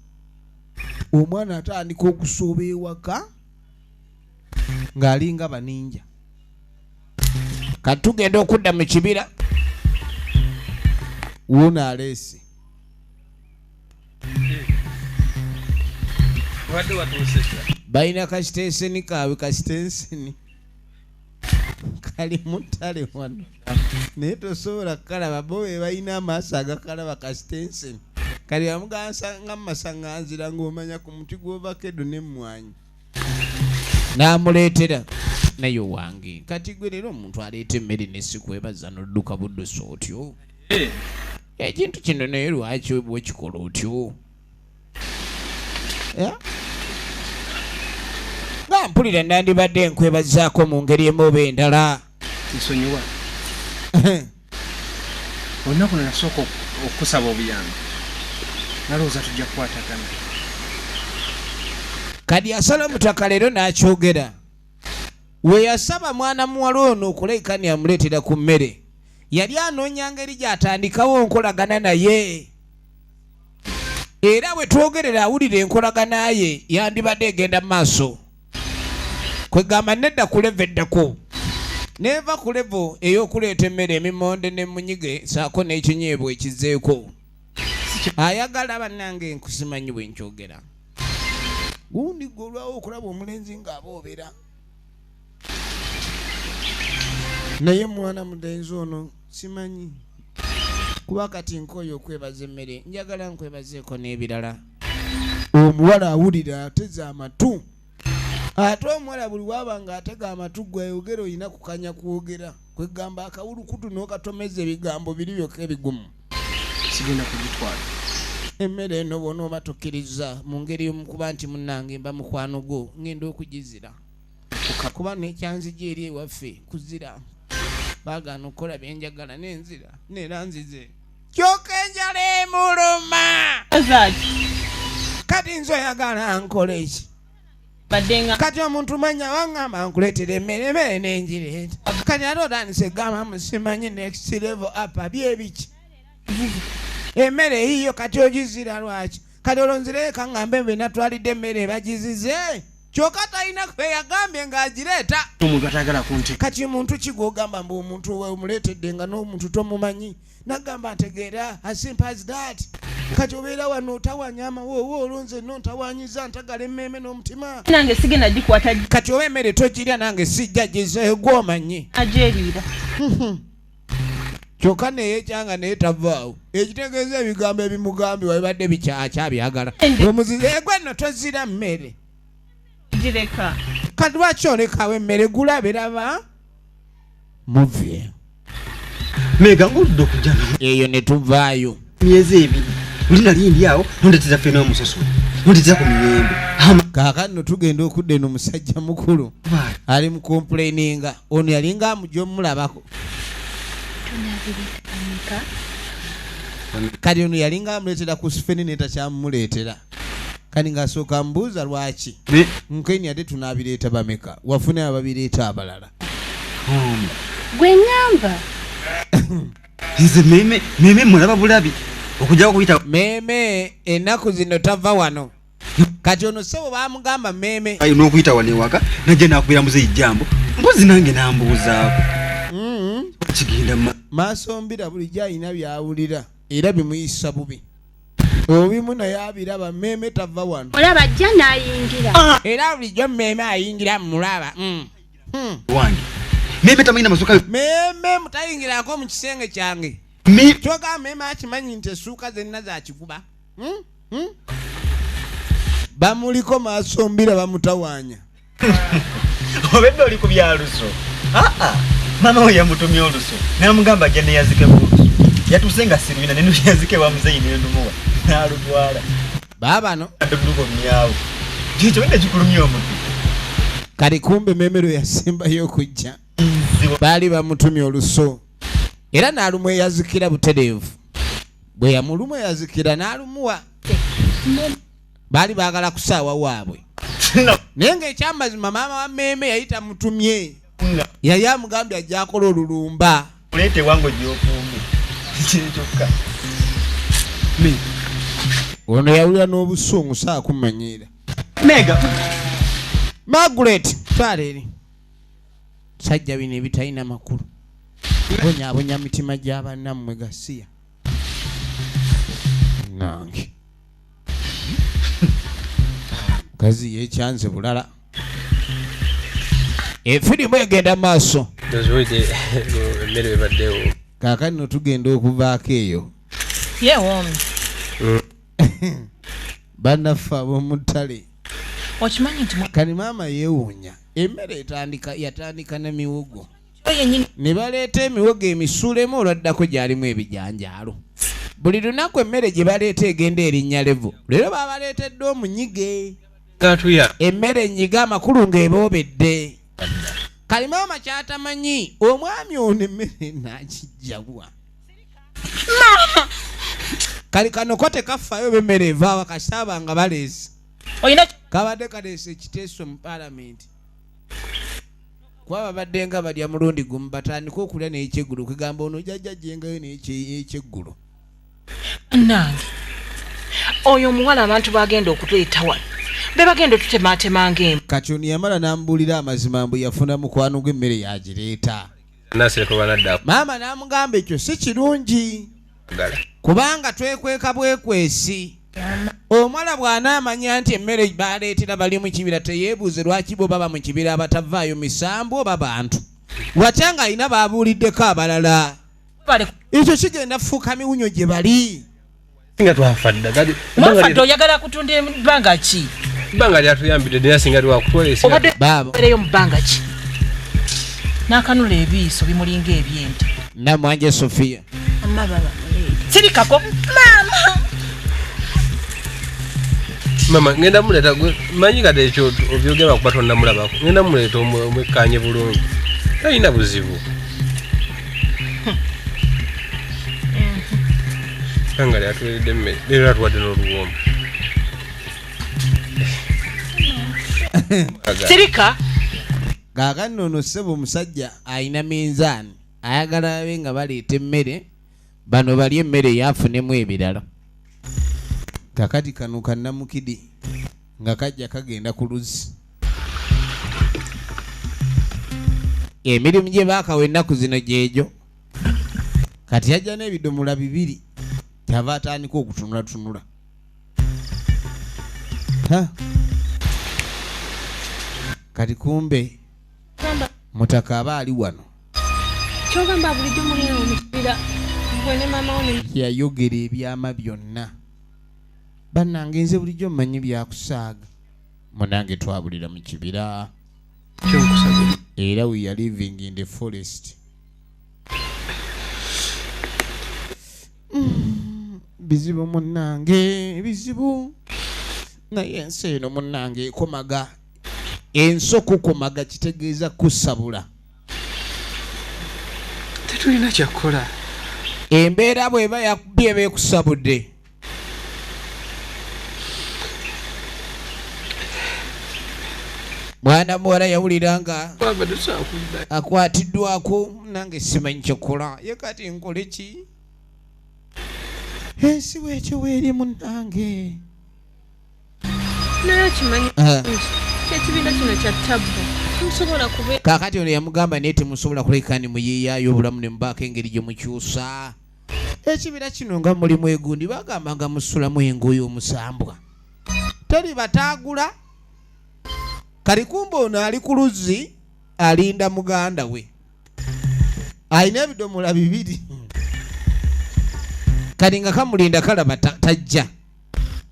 Omwana atandika okusooba ewaka ng'alinga baninja. Kati tugenda okudda mu kibira, wuuno aleese. Balina kasitenseni kaabwe, kasitenseni kali mu ttale wano, naye tosobola kukalaba bo be balina amaaso agakalaba kasitenseni. Kali bamugansanga mu masaŋŋanzira ng'omanya ku muti gw'ovakedo n'emmwanyi. N'amuleetera naye wange. Kati gwe leero omuntu aleeta emmere ne sikwebaza n'odduka buddusi otyo. Ekintu kino naye lwaki bw'okikola otyo? Nga mpulira nandibadde nkwebazaako mu ngeri emu oba endala. Nsonyiwa. Olunaku lwe nasooka okusaba obuyambi, nalowooza tujja kukwatagana. Kati asala omutaka leero n'akyogera. We yasaba mwana muwala ono okulabika ni amuleetera ku mmere, yali anoonya ngeri gy'atandikawo nkolagana naye. Era bwe twogerera awulira enkolagana ye yandibadde egenda mu maaso. Kwegamba nedda ku levo eddako, neeva ku levo ey'okuleeta emmere emimonde n'emunyige ssaako n'ekinyeebwa ekizzeeko. Ayagala bannange nkusimanyi bwe nkyogera. Gundi gwe olwawo okulaba omulenzi ng'aboobera. Naye mwana mulenzi ono simanyi. Kuba kati nkooye okwebaza emmere, njagala nkwebazeeko n'ebirala. Omuwala awulira ateze amatu. Ate omuwala buli waba ng'atega amatu gwe ayogera olina kukanya kwogera. Kwegamba akawulukutu n'okatomeza ebigambo biri byokka ebigumu. Sigenda kugitwala. Emmere eno bw'onooba tokkiriza mu ngeri y'omukuba nti munnange mba mukwano gwo, ngenda okugizira. Kuba n'ekyanzija eri ewaffe kuzira. Baagaana okukola bye njagala n'enzira neera nzize. Kyokka enjala emuluma. Kati nze oyagala nkole ki? Kati omuntu manya waŋŋamba nkuleetera emmere, emmere n'engireeta. Kati ate otandise egamba musimanyi next level up byebiki. Emmere eyiyo kati ogizira lwaki? Kati olwo nzireyo kaŋŋambe mbe natwalidde emmere bagizize. Kyokka talina kwe yagambye ng'agireeta. Omuntu atayagala kunte. Kati muntu ki gw'ogamba mbu omuntu omuleetedde nga n'omuntu tomumanyi? Nagamba ntegeera, as simple as that. Kati obeera wano otawanya amawoowo olwo nze nno ntawanyiza ntagala emmeeme n'omutima. Nange sigenda gikwata. Kati oba emmere togirya nange sijja gizeeyo gw'omanyi. Agyeriira. Kyokka neyekyanga naye tavaawo. Ekitegeeza ebigambo ebimugambibwa bibadde bikyakyabyagala. Omuzizi egwe nno tozira mmere. Gireka. Kati lwaki olekawo emmere gulabe laba? Muve. Mega ng'oludde okujja. Eyo ne tuvaayo. Myezi ebiri. Luli nali ndi awo nondeetera ffene omusoso. Nondeetera ku miyembe. Kaakano nno tugenda okudda eno musajja mukulu. Ali mu complaininga. Ono yalinga amujja omulabako. Kati ono yalinga amuleetera ku ffene ne takyamuleetera. Kati ng'asooka mbuuza lwaki. Nkeni ate tunaabireeta bameka? Wafuna ababireeta abalala. Gwe ŋŋamba. Nze meeme, meeme mulaba bulabi. Okujja okuyita meeme ennaku zino tava wano. Kati ono ssebo baamugamba meeme. Ayi n'okuyita wano ewaka najja n'akubira muzeeyi jambo. Mpozi nange n'ambuuzaako. Kigenda Maaso mbira bulijjo alina by'awulira era bimuyisa bubi. Obimu naye abiraba meeme tava wano. Olaba ajja n'ayingira. Era bulijjo meeme ayingira mulaba. Wange. Meeme tamanyi na masuka. Meeme mutayingirako mu kisenge kyange. Kyokka meeme akimanyi nti essuuka zenna za kikuba. Bamuliko maaso mbira bamutawaanya. Obedde oli ku bya luso. Maama we yamutumye oluso. N'amugamba ajja neyazike ku luso. Yatuse nga sirwina nenu yazike wa muzeyi nendumuwa. Nalutwala. Baba no. Nduko myawo. Jicho wenda kikulumya omuntu. Kali kumbe memero yasembayo okujja. Baali bamutumye oluso. Era n'alumwe yazikira butereevu. Bwe yamulumwe yazikira n'alumuwa. Baali baagala kusaawa waabwe. Naye ng'ekyamazima maama wa Mmeeme yali tamutumye. Yali amugambye ajja akola olulumba. Oleete wango gy'okumbe. Kiri kyokka. Ono yawulira n'obusungu saakumanyiira. Mega. Margaret, twala eri. Sajja bino ebitalina makulu. Bonyaabonya mitima gy'abannammwe gasiya. Nange. Mukazi yeekyanze bulala. Efirimu egenda maaso. Kaakati nno tugenda okuvaako eyo. Yeewoomi. Bannaffe ab'omu ttale. Okimanyi nti kati maama yeewuunya. Emmere yatandika na miwogo. Ne baleeta emiwogo emisuulemu olwaddako gyalimu ebijanjaalo. Buli lunaku emmere gye baleeta egenda erinnya levo. Leero babaleetedde omunyige. Emmere ennyiga amakulu ng'eboobedde. Kali maama ky'atamanyi omwami ono emmere n'akijjabwa. Kali kano ko tekafaayo b'emmere evaawa kasaba nga baleese. Kabadde kaleese ekiteeso mu paalamenti. Kuba babadde nga balya mulundi gumu batandika okulya n'ekyeggulo kugamba ono jjajja gyengayo n'ekyeggulo. Nange oyo omuwala abantu bagenda okutuleeta wano be bagenda otutematema ng'embwa. Kati ono yamala n'amubuulira amazima mbu yafuna mukwano gw'emmere yagireeta. Maama n'amugamba ekyo si kirungi kubanga twekweka bwekwesi. Omuwala bw'anaamanya nti emmere baleetera bali mu kibira teyeebuuze lwaki bo baba mu kibira abatavaayo misambu oba bantu. Watya ng'alina baabuuliddeko abalala. Ekyo kigenda kufuuka miwunyo gye bali. Singa twafa dda. Mwafadde oyagala kutunda ebbanga ki? Ebbanga lyatuyambidde naye singa twakutwala Obadde obeereyo mu bbanga ki? N'akanula ebiiso bimulinga eby'ente. Namwanje Sophia. Amma baba muleete. Sirikako. Maama. Mama ngenda muleeta manyi kati ekyo obyogera kuba tonnamulabako. Ngenda muleeta omwekkaanye bulungi. Talina buzibu. Ebbanga lyatuweeredde emmere leero atuwadde n'oluwombo. Sirika. Kaakano ono ssebo omusajja alina minzaani ayagala babe nga baleeta emmere bano balye emmere yafunemu ebirala. Kakati kano kannamukidi nga kajja kagenda ku luzzi. Emirimu gye baakawa ennaku zino gyegyo. Kati yajja n'ebidomola bibiri kyava atandika okutunulatunula. Kati kumbe mutaka aba ali wano. Kyogamba bulijjo mulina mu kibira gwe ne maama wo ne yayogera ebyama byonna. Bannange nze bulijjo mmanyi byakusaaga. Munnange twabulira mu kibira. Era we are living in the forest. Bizibu munnange, bizibu. Naye ensi eno munnange ekomaga. Ensi okukomaga kitegeeza kusabula. Tetulina kyakukola. Embeera bw'eba yakubye beekusabudde. Mwana muwala yawulira nga akwatiddwako nange simanyi kyokola. Ye kati nkole ki? Ensi bw'etyo bw'eri munnange. Naye okimanyi nti ekibiina kino kya ttabbu. Musobola kube. Kaakati ono yamugamba naye temusobola kuleka ne muyiiyaayo obulamu ne mubaako engeri gye mukyusa. Ekibira kino nga mulimu egundi bagamba nga musulamu engoye omusambwa. Teri bataagula. Kali kumbe ono ali ku luzzi alinda muganda we. Alina ebidomola bibiri. Kali nga kamulinda kalaba tajja.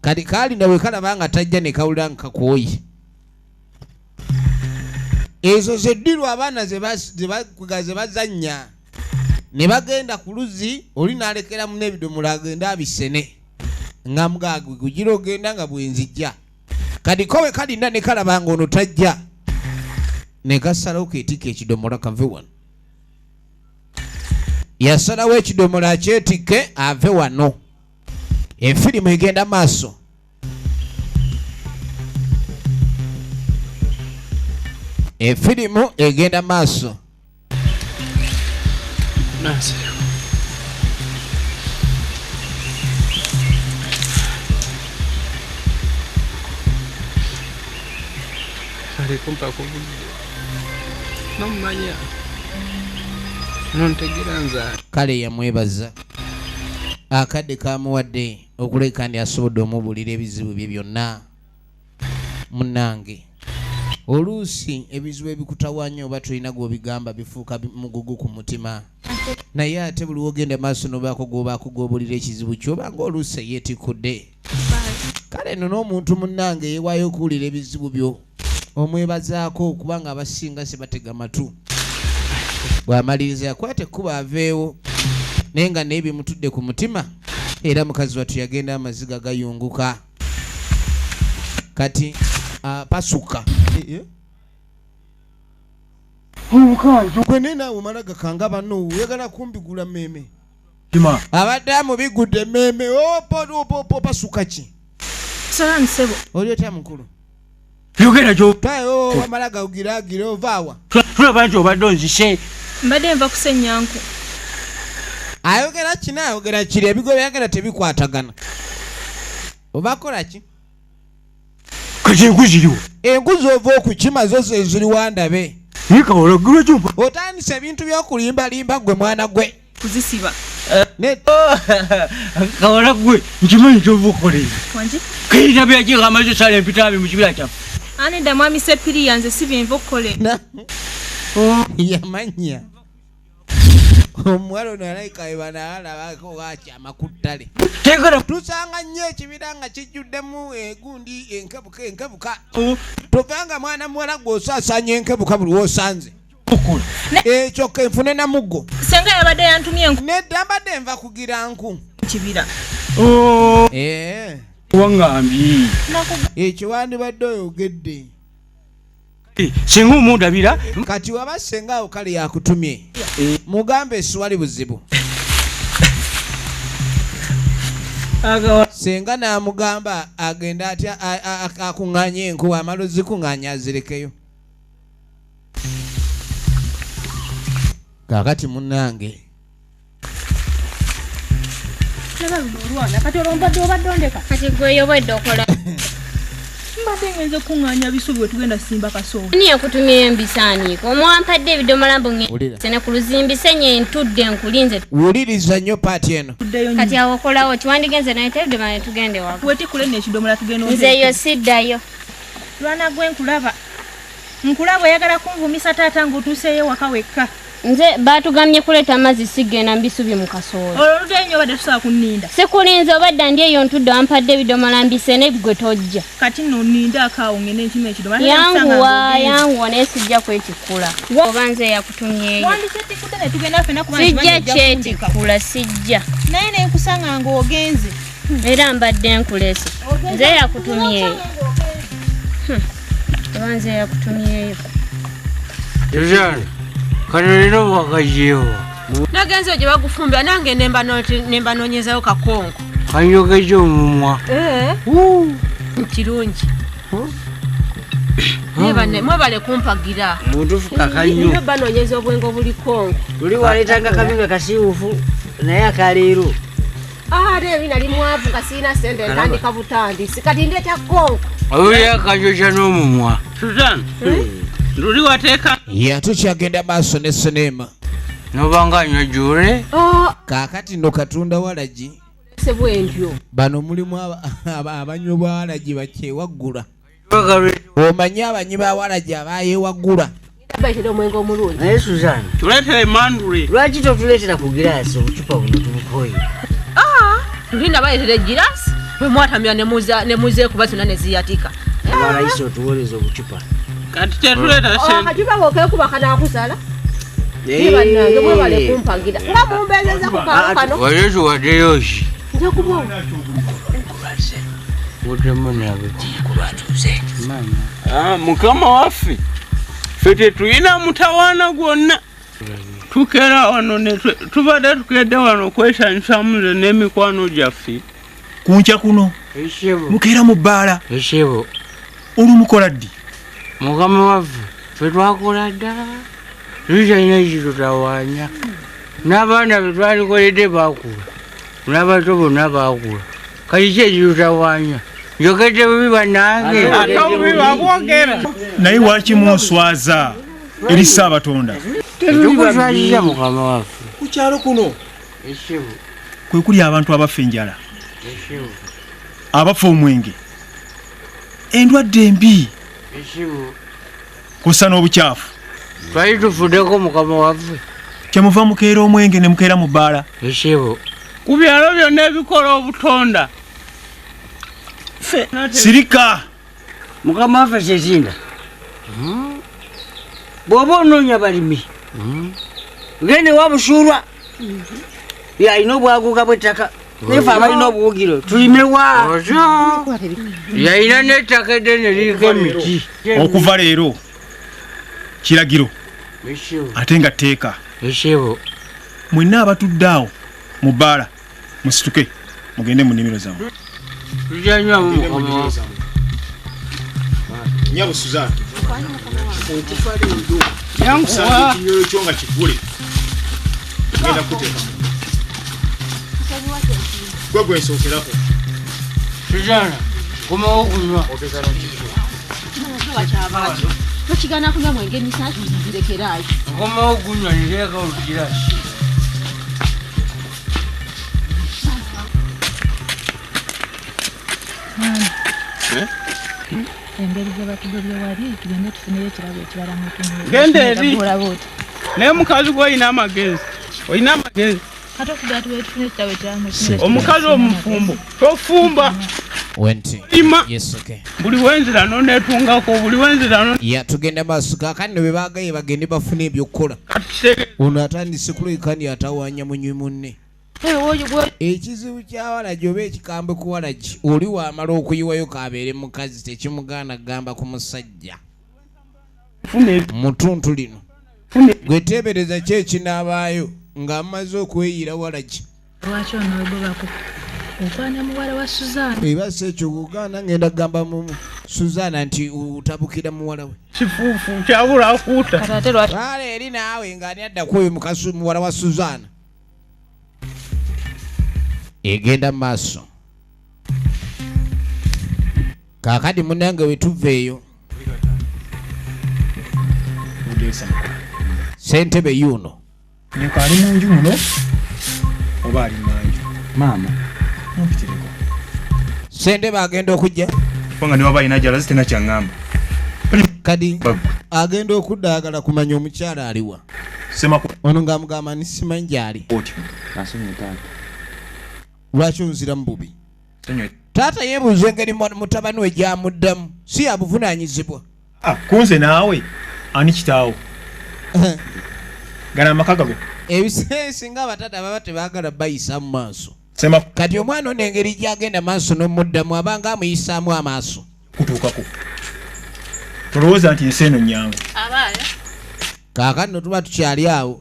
Kali kalinda we kalaba nga tajja ne kawulira nga kakooye. Ezo zeddirwa abaana ze bazannya. Ne bagenda ku luzzi oli n'alekeramu n'ebidomola agenda abisene nga mugagwe kugira ogenda nga bwenzijja. Kati kowe kalinda ne kalaba ng'ono tajja ne kasalawo keetikka ekidomola kave wano. Yasalawo ekidomola akyetikke ave wano. Efirimu egenda maaso. Efirimu egenda maaso. Kale yamwebaza akadde kamuwadde okuleka ndi asobodde omubuulira ebizibu bye byonna. Munnange oluusi ebizibu ebikutawaanya oba tolina gw'obigamba bifuuka mugugu ku mutima, naye ate buli wogenda maaso n'obaako gw'obaako gw'obuulira ekizibu ky'obanga oluusi eyeetikudde. Kale nno n'omuntu munnange yeewaayo okuwulira ebizibu byo omwebazaako kubanga abasinga sebatega matu. Bw'amaliriza yakwata ekkubo aveewo naye nga naye bimutudde ku mutima era mukazi wattu yagenda amaziga gayunguka. Kati pasuka gwe naawe omala gakanga banno oyagala kumbigula mmeeme abadde amubigudde emmeeme pasuka ki? Oli otya mukulu? Yogera tayo wamala gawugiragira ovaawa. Tulaba nti obadde onzise. Mbadde nva kusenya nku. Ayogera kino ayogera kiri ebigo byagera tebikwatagana. Obakola ki? Kati enku ziriwo. Enku z'ova okukima zo ze ziri wandabe. Otandise ebintu by'okulimbalimba gwe mwana gwe. Kuzisiba. Kawala gwe nkimanyi ky'ova okukola. Wangi? Kayita byakika amazzi sala empitaabi mu kibira kyaffe. Anedda mwami Ssepiriya nze si bye nva okukola. Yamanya. Omuwala ono alayika we banaalabako wakyama ku ttale. Tusanga nnyo ekibira nga kijjuddemu egundi enkebuka enkebuka. Tovanga mwana muwala gw'osaasaanya enkebuka buli w'osanze. Ekyo kenfune na muggo. Ssenga yabadde yantumye enku. Nedda mbadde nva kugira nku. Kibira. Wangambye. Ekyo wandibadde oyogedde. Singa omundabira. Kati waba ssenga awo kale yakutumye. Mugambe siwali buzibu. Ssenga n'amugamba agenda atya akuŋŋaanye enku amala ozikuŋŋaanya azirekeyo. Kaakati munnange. Laba luno olwana kati olwo mbadde obadde ondeka. Kati gwe yobwedde okola. Mbadde ngenze okuŋŋaanya bisubi we tugenda simba kasoobo. Ani yakutumye embisaaniiko? Omwampadde ebidomola mbu ngende ku luzimbi senye ntudde nkulinze. Wuliriza nnyo paati eno. Kati awo okolawo ki? Wandigenze naye ebidomola ne tugenda ewaka. Wetikule nno ekidomola tugenda. Nze yo siddayo. Lwana gwe nkulaba. Nkulaba oyagala kunvumisa taata ng'otuuseeyo ewaka wekka. Nze baatugamye kuleeta amazzi sigenda mbisubi mu kasooli. Olwo oluddayo nnyo obadde tusobola kunninda. Sikulinze obadde ndi eyo ntudde wampadde ebidomola mbisene gwe tojja. Kati nno nninda akaawo ngende nkime ekidomola. Yanguwa yanguwa naye sijja kwetikkula. Oba nze yakutumyeyo. Wandikyetikudde ne tugenda ffenna kuba nkimanyi Sijja kyetikkula sijja. Naye ne nkusanga ng'ogenze. Era mbadde nkulese. Nze yakutumyeyo. Oba nze yakutumyeyo. Kano leero wakaggyewo. Nagenze gye bagufumbira nange ne mbanoonyezayo kakonko. Kanjogedde omumwa. Kirungi. Mwebale kumpagira. Mutuufu kakanyo. Nyo banoonyeza obwenge obuli konko. Luli waleetanga kabi nga kasiiwuufu naye akaleero. Ate ebi nali mwavu nga sirina ssente ntandika butandisi kati ndeeta konko. Owulira akanjokya n'omumwa. Suzanne. Luli wateeka. Yatukyagenda maaso ne sinema. Nobanga anywa jure. Kaakati nno katunda walagi. Bano mulimu abanywi ba walagi bakyewaggula. Omanyi abanywi ba walagi abayewaggula. Naye Suzanne. Tuleetera emandule. Lwaki totuleetera ku giraasi obucupa buno tubukoye? Tulinda baleetera egiraasi bwe mwatamira ne muzeekuba zonna ne ziyatika. Abalayisi otuweereza obucupa. Kati tetuleeta ssente. Akacupa bw'okeekuba kanaakusala. Naye bannange mwebale kumpagira nga mumbeezeza ku kaalo kano. Wali tuwaddeyo ki? Nja kubawa. Mutemu nabe. Mukama waffe, ffe tetulina mutawaana gwonna. Tukera wano tubadde tukedde wano kwesanyusamu nze n'emikwano gyaffe. Kunkya kuno mukeera mu bbaala. Olumukola ddi? Mukama waffe, ffe twakola dda. Tukyalina ekitutawaanya. N'abaana be twalikoledde baakula. N'abato bonna baakula. Kati ki ekitutawaanya? Njogedde bubi bannange. Ate obubi babwogera. Naye lwaki munswaza eri Ssaabatonda? Tetukuswaziza mukama waffe. Ku kyalo kuno kwe kuli abantu abafa enjala, abafa omwenge, endwadde embi, kw'ossa n'obukyafu. Twali tufuddeko mukama waffe. Kyemuva mukeera omwenge ne mukeera mu bbaala. Ku byalo byonna ebikola obutonda. Sirika! Mukama waffe Ssezinda, bw'oba onoonya balimi, genda ewa Busuulwa, yalina obwaguuga bw'ettaka, naye ffe abalina obuwugiro tulime wa? Yalina n'ettaka eddene liriko emiti. Okuva leero kiragiro ate nga tteeka. Mwenna abatudde awo mu bbaala musituke mugende mu nnimiro zammwe. Tujanywamu mukama waffe. Nnyabo Suzanne, okufa leero kusanga ekinywero kyo nga kigule, ngenda kukuteeka. Gwe gwe nsookerako. Suzanne, komawo okunywa. Tokigaana kunywa mwenge emisanvu nzirekeraayo. Nkomawo okunywa nteeka olugiraasi. Engeri gye batugobye wali tugende tufuneyo ekirabo ekirala mutunywe. Genda eri. Naye mukazi gwe olina amagezi. Olina amagezi. Ate okugaa tugende tufune ekirabo ekirala mutunywe. Omukazi omufumbo tofumba. Wenti. Lima. Yes, okay. Buli wenzira noneetungako, buli wenzira no. Ya tugenda maaso kaakati ne bwe baagaye bagende bafune ebyokukola. Ono atandise kulabika nti atawaanya munywi munne. Ekizibu kya walagi oba ekikambwe ku walagi, oli waamala okuyiwayo k'abeere mukazi tekimugaana kugamba ku musajja. Mutuntu lino. Gwe teebereza ki ekinaabaayo ng'amaze okweyira walagi. Lwaki onoogobako? Okwana muwala wa Suzanna. Eba si ekyo kugaana ngenda kugamba mu Suzanna nti otabukira muwala we. Kifuufu kyabula akuuta. Kati ate lwaki? Twala eri naawe ng'ani adda ku oyo mukazi muwala wa Suzanna. Egenda mu maaso. Kaakati munnange we tuva eyo. Ssentebe yuno. Nnyoko ali mu nju muno oba ali mmanju? Maama, mumpitireko. Ssentebe agenda okujja. Kubanga ne waba alina gy'alaze tena ky'aŋŋamba. Kadi agenda okudda ayagala kumanya omukyala aliwa. Ono ng'amugamba nti simanyi gy'ali. Nasonyiwe taata. Lwaki onziramu bubi? Taata yeebuuza engeri mutabani we gy'amuddamu si yabuvunaanyizibwa. Kunze naawe ani kitaawo? Gano amaka gago. Ebiseera singa abataata baba tebaagala bayisa mu maaso. Kati omwana ono engeri gy'agenda maaso n'omuddamu abanga amuyisaamu amaaso. Kutuukako. Tolowooza nti ensi eno nnyangu. Kaakati nno tuba tukyali awo.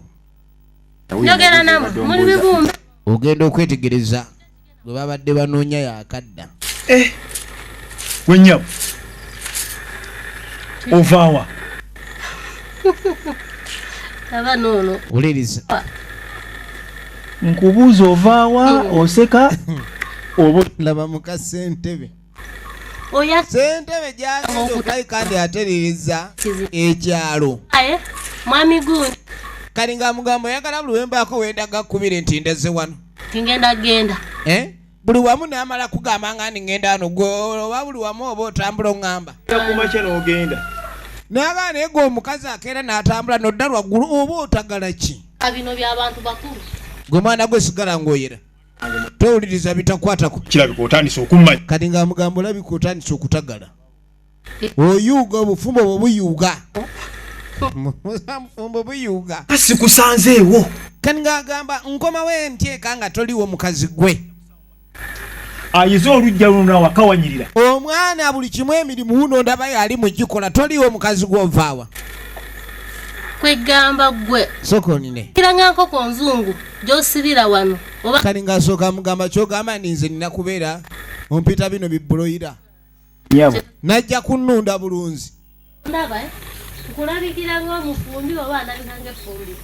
Njogera nammwe muli bibumbe. Ogenda okwetegereza gwe babadde banoonya yaakadda. Gwe nnyabo ovaawa? Aba noono. Wuliriza. Nkubuuza ovaawa oseka oba laba muka ssentebe. Oya ssentebe gy'agenda okukayi kandi atereereza ekyalo. Aye, mwami gundi. Kati ng'amugamba oyagala buli wembaako wendaga kkubire nti ndeze wano. Tingenda genda. Buli wamu n'amala kugamba nga ndi ngenda wano gwe oba buli wamu oba otambula oŋŋamba. Kumakya n'ogenda. N'agaana naye gwe omukazi akeera n'atambula n'odda lwaggulu oba otagala ki? Bino by'abantu bakulu. Gwe mwana gwe sigala ng'oyera. Towuliriza bitakwatako. Kirabika otandise okummanya. Kati ng'amugamba olabika otandise okutagala. Oyuuga obufumbo bwe buyuuga. Mufumbo buyuga. Sikusanzeewo. Kani ng'agamba nkomawo enteeka nga toliwo mukazi gwe. Ayize olujja luno wakawanyirira. Omwana buli kimu emirimu wuno ndabayo ali mugikola toliwo mukazi gw'ovaawa. Kwegamba gwe. Sokonine. Kiranga nkoko nzungu gy'osibira wano. Oba kani ng'asooka mugamba ky'ogamba nti nze nina kubeera ompita bino bibuloyira. Nyabo. Najja kunnunda bulunzi. Ndaba nkulabikira ng'omufumbi oba alabika ng'effumbi.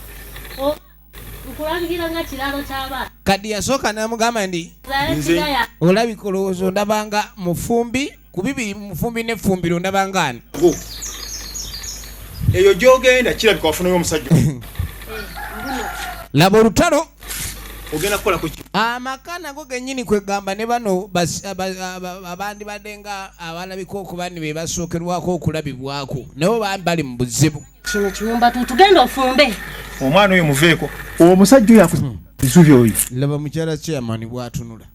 Nkulabikira nga kiralo ky'abaana. Kadi yasooka n'amugamba nti olabika olowooza ondabanga mufumbi ku bibiri mufumbi n'effumbiro ondabanga ani. Eyo gy'ogenda kirabika wafunayo omusajja. Laba olutalo. Ogenda kukola ku ki? Amaka nago gennyini kwegamba ne bano abandi badde nga abalabika okuba ni be basookerwako okulabibwako nabo bali mu buzibu. Kino kiwumba tugenda ofumbe. Omwana oyo muveeko. Omusajja oyo akuzubi oyo. Laba mukyala chairman bw'atunula.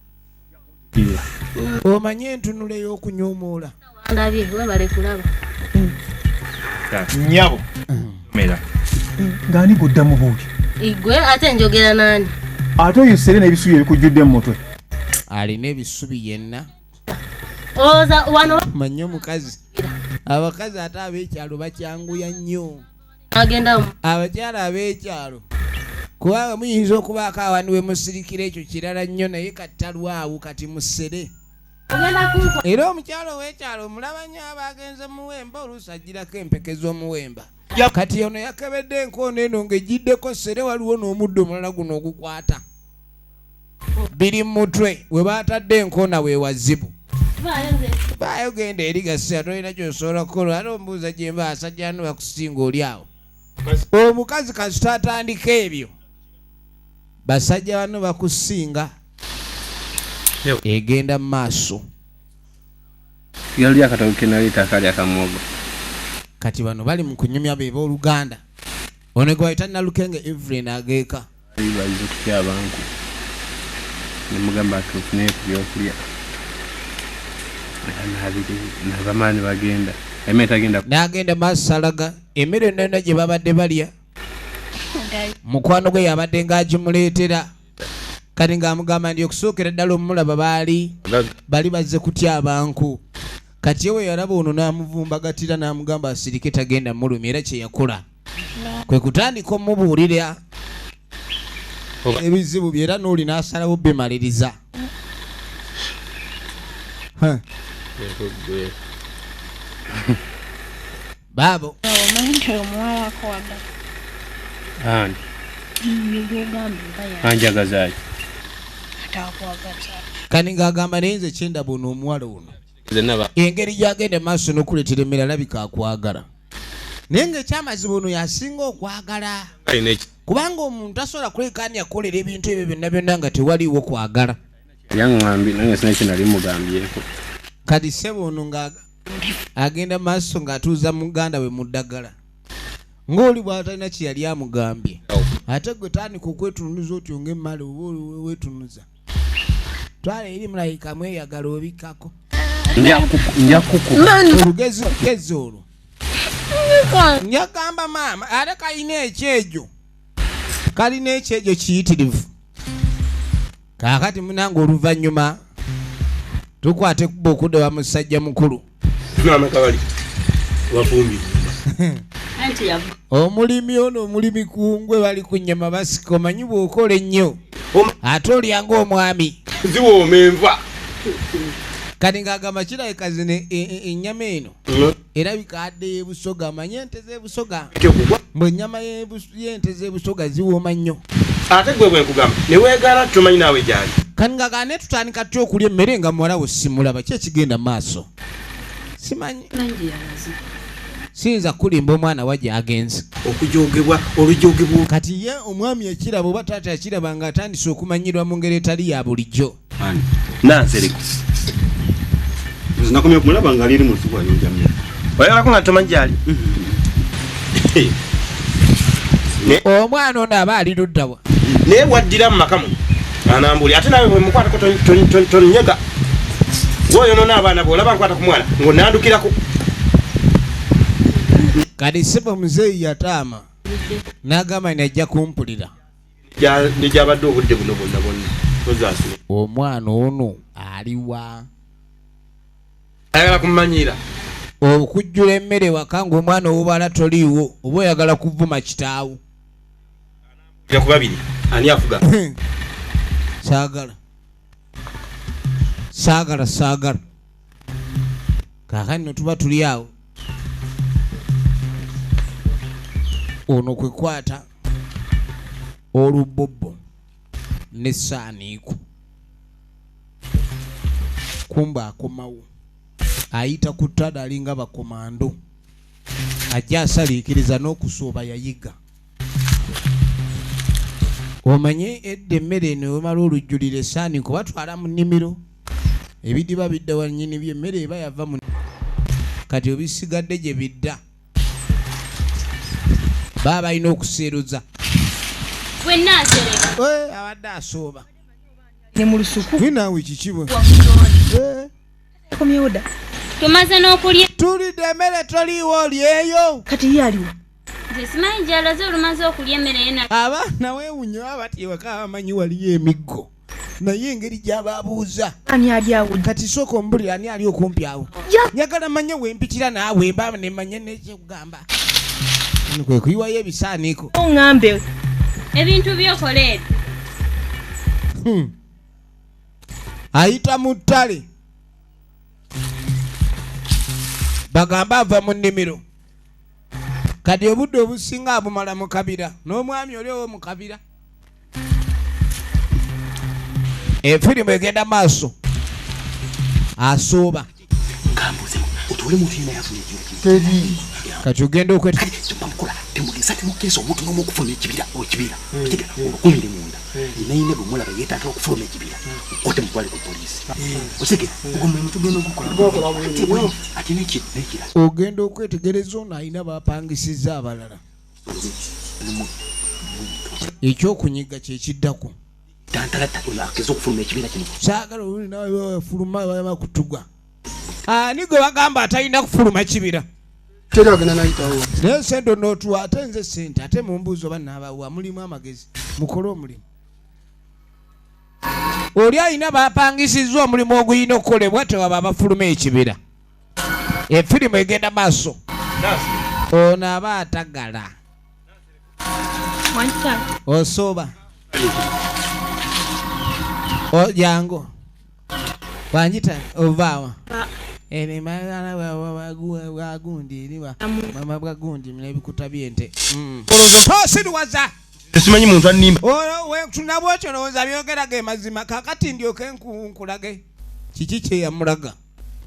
Omanye entunula ey'okunyoomoola. Ndabye webale kulaba. Nnyabo. Mera. Ng'ani goddamu bw'oti? Igwe ate njogera nani? Ate oyo sere n'ebisubi ebikujjudde mu mutwe. Alina ebisubi yenna. Oza wano. Manye omukazi. Abakazi ate ab'ekyalo bakyanguya nnyo. Agenda. Abakyala ab'ekyalo. Kubanga muyinza okubaako awantu we musirikira ekyo kirala nnyo naye kattalwawo kati musere. Era omukyalo ow'ekyalo omulaba nnyo aba agenze muwemba oluusi agirako empeke z'omuwemba. Kati ono yakebedde enkoona eno ng'egiddeko sere waliwo n'omuddo omulala guno ogukwata. Biri mu mutwe we baatadde enkoona we wazibu. Baayo genda eri gaseera tolina ky'osobola kukola ate ombuuza gye mba asajja ano bakusinga oli awo. Omukazi kasita atandika ebyo basajja bano bakusinga. Egenda mu maaso. Yali akatabo ke naleeta akaali akamuwogo. Kati bano bali mu kunyumya be b'oluganda. Ono gwe bayita Nalukenge Evelyn ageeka. Bayize okutya abantu. Ne mugamba tufune ku byokulya. N'abamaani bagenda. Emmere tagenda. N'agenda maasalaga emmere yonna yonna gye babadde balya. Mukwano gwe yabadde ng'agimuleetera. Kati ng'amugamba nti okusookera ddala omulaba baali bali bazze kutya abantu. Kati ye yalaba ono n'amuvumbagatira n'amugamba asirike tagenda mulumya era kye yakola. Kwe kutandika omubuulira ebizibu bye era n'oli n'asalawo bimaliriza. Baabo. Ani? Anjagaza ki? Kani ng'agamba naye nze kyendaba ono omuwala ono. Engeri gy'agenda maaso n'okuleetera emmere alabika akwagala. Naye ng'ekyamazima ono yasinga okwagala. Kubanga omuntu tasobola kulekaani akolera ebintu ebyo byonna byonna nga tewaliiwo kwagala. Yaŋŋambye nange sina kye nali mugambyeko. Kati ssebo ono nga agenda maaso ng'atuuza muganda we mu ddagala. Ng'oli bw'atalina kye yali amugambye. Ate gwe tandika okwetunuza otyo ng'emmale oba weetunuza. Twala eri mulayika mweyagala obikkako. Olugezi gezi olwo. Njagamba maama ate kalina ekyejo. Kalina ekyejo kiyitirivu. Kaakati munange oluvannyuma tukwate ekkubo okudda wa musajja mukulu. Omulimi ono omulimi kungwe bali ku nnyama basika omanyi bw'okola ennyo ate olya ng'omwami. Ziwooma enva. Kati ng'agamba kirabika zino ennyama eno erabika adde y'e Busoga amanye ente z'e Busoga mbwe ennyama y'ente z'e Busoga ziwooma nnyo. Ate gwe bwe nkugamba ne weegaana tomanyi naawe gy'ali. Kati ng'agamba naye tutandika tutya okulya emmere nga muwala wo simulaba ki ekigenda mu maaso? Simanyi. Siyinza kulimba omwana wa gy'agenze. Okujogebwa olujogebwa. Kati ye omwami yakiraba oba taata yakiraba ng'atandise okumanyirwa mu ngeri etali ya bulijjo. Ani? Nansereko. Nze nakomye okumulaba ng'ali eri mu lusuku ayonja mmere. Oyagalako nga tomanyi gy'ali? Omwana ono aba ali ludda wa? Naye bw'addira mu maka muno anambuli ate naawe bwe mukwatako tonyega. Gw'oyonoona abaana bw'olaba nkwata ku mwana ng'onandukirako. Kati sebo muzeeyi yataama n'agamba nti ajja kumpulira. Ne gyabadde obudde buno bwonna bwonna tozaasula. Omwana ono aliwa? Ayagala kummanyiira. Okujjula emmere waka ng'omwana ow'obwala toliiwo oba oyagala kuvuma kitaawo. Ja ku babiri ani afuga? Saagala. Saagala saagala. Kaakati nno tuba tuli awo. Ono kwe kwata olubobbo n'essaaniiko. Kumba akomawo. Ayita ku ttale alinga bakomando. Ajja asaliikiriza n'okusooba yayiga. Omanye edda emmere eno wemala olujjulira essaaniiko batwala mu nnimiro. Ebidiba bidda wannyini by'emmere eba yava mu kati obisigadde gye bidda. Baba balina okuseeruza. Gwe Nansereko. Abadde asooba. Ne mu lusuku. Naawe kiki bwe? Komyewo dda. Tumaze n'okulya. Tulidde emmere toliiwo olyeyo. Kati ye aliwa? Nze simanyi gy'alaze olumaze okulya emmere ye na. Abaana weewuunye baba bati ewaka bamanyi waliyo emiggo. Naye engeri gy'ababuuza. Ani ali awo? Kati sooka ombulire ani ali okumpi awo. Njagala manye we mpitira naawe mba ne manye n'ekyokugamba. Kwe kuyiwayo ebisaaniiko. Oŋŋambe. Ebintu by'okola ebyo. Ayita mu ttale. Bagamba ava mu nnimiro. Kati obudde obusinga abumala mu kabira n'omwami oli ow'omu kabira. Efirimu egenda maaso. Asooba. Kati ogenda okweta. Temugeza temukkiriza omuntu n'omu okufuluma ekibira ekibira. Omukumire munda. Naye bwe mulaba yeetaaga okufuluma ekibira. Ote mutwale ku poliisi. Osege ogwo mulimu tugenda ogukola. Ate n'ekirala. Ogenda okwetegereza ono alina bapangisizza abalala. Ekyokunyiga kye kiddako. Tantalata oyo akeza okufuluma ekibira kino. Saagala oluli nawe bafuluma bakutuga. Ani gwe bagamba atalina kufuluma kibira? Teri agenda n'ayitawo. Naye ssente onootuwa ate nze ssente ate mumbuuza oba naabawa mulimu amagezi mukole omulimu. Oli alina bapangisizza omulimu ogulina okukolebwa tewaba abafuluma ekibira. Efirimu egenda maaso. Ono aba atagala. Osooba. Jangu. Wanjita ovaawa. Gundi n'ebikuta by'ente. Toosiruwaza. Simanyi muntu annimba. Tunabwekyo olowooza byogera ge mazima kaakati ndyoke nkulage. Kiki kye yamulaga?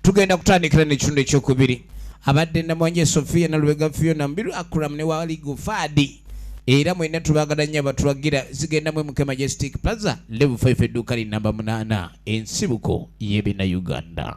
Tugenda kutandikira n'ekitundu ekyokubiri. Abadde Namwanje Sophia Nalubega Fiona Mbiru Akram ne Waligo Fadi. Era mwenna tubaagala nnyo abatulagira zigenda mwe Mukema Majestic Plaza level 5 edduuka li namba 8 ensibuko y'ebina Uganda.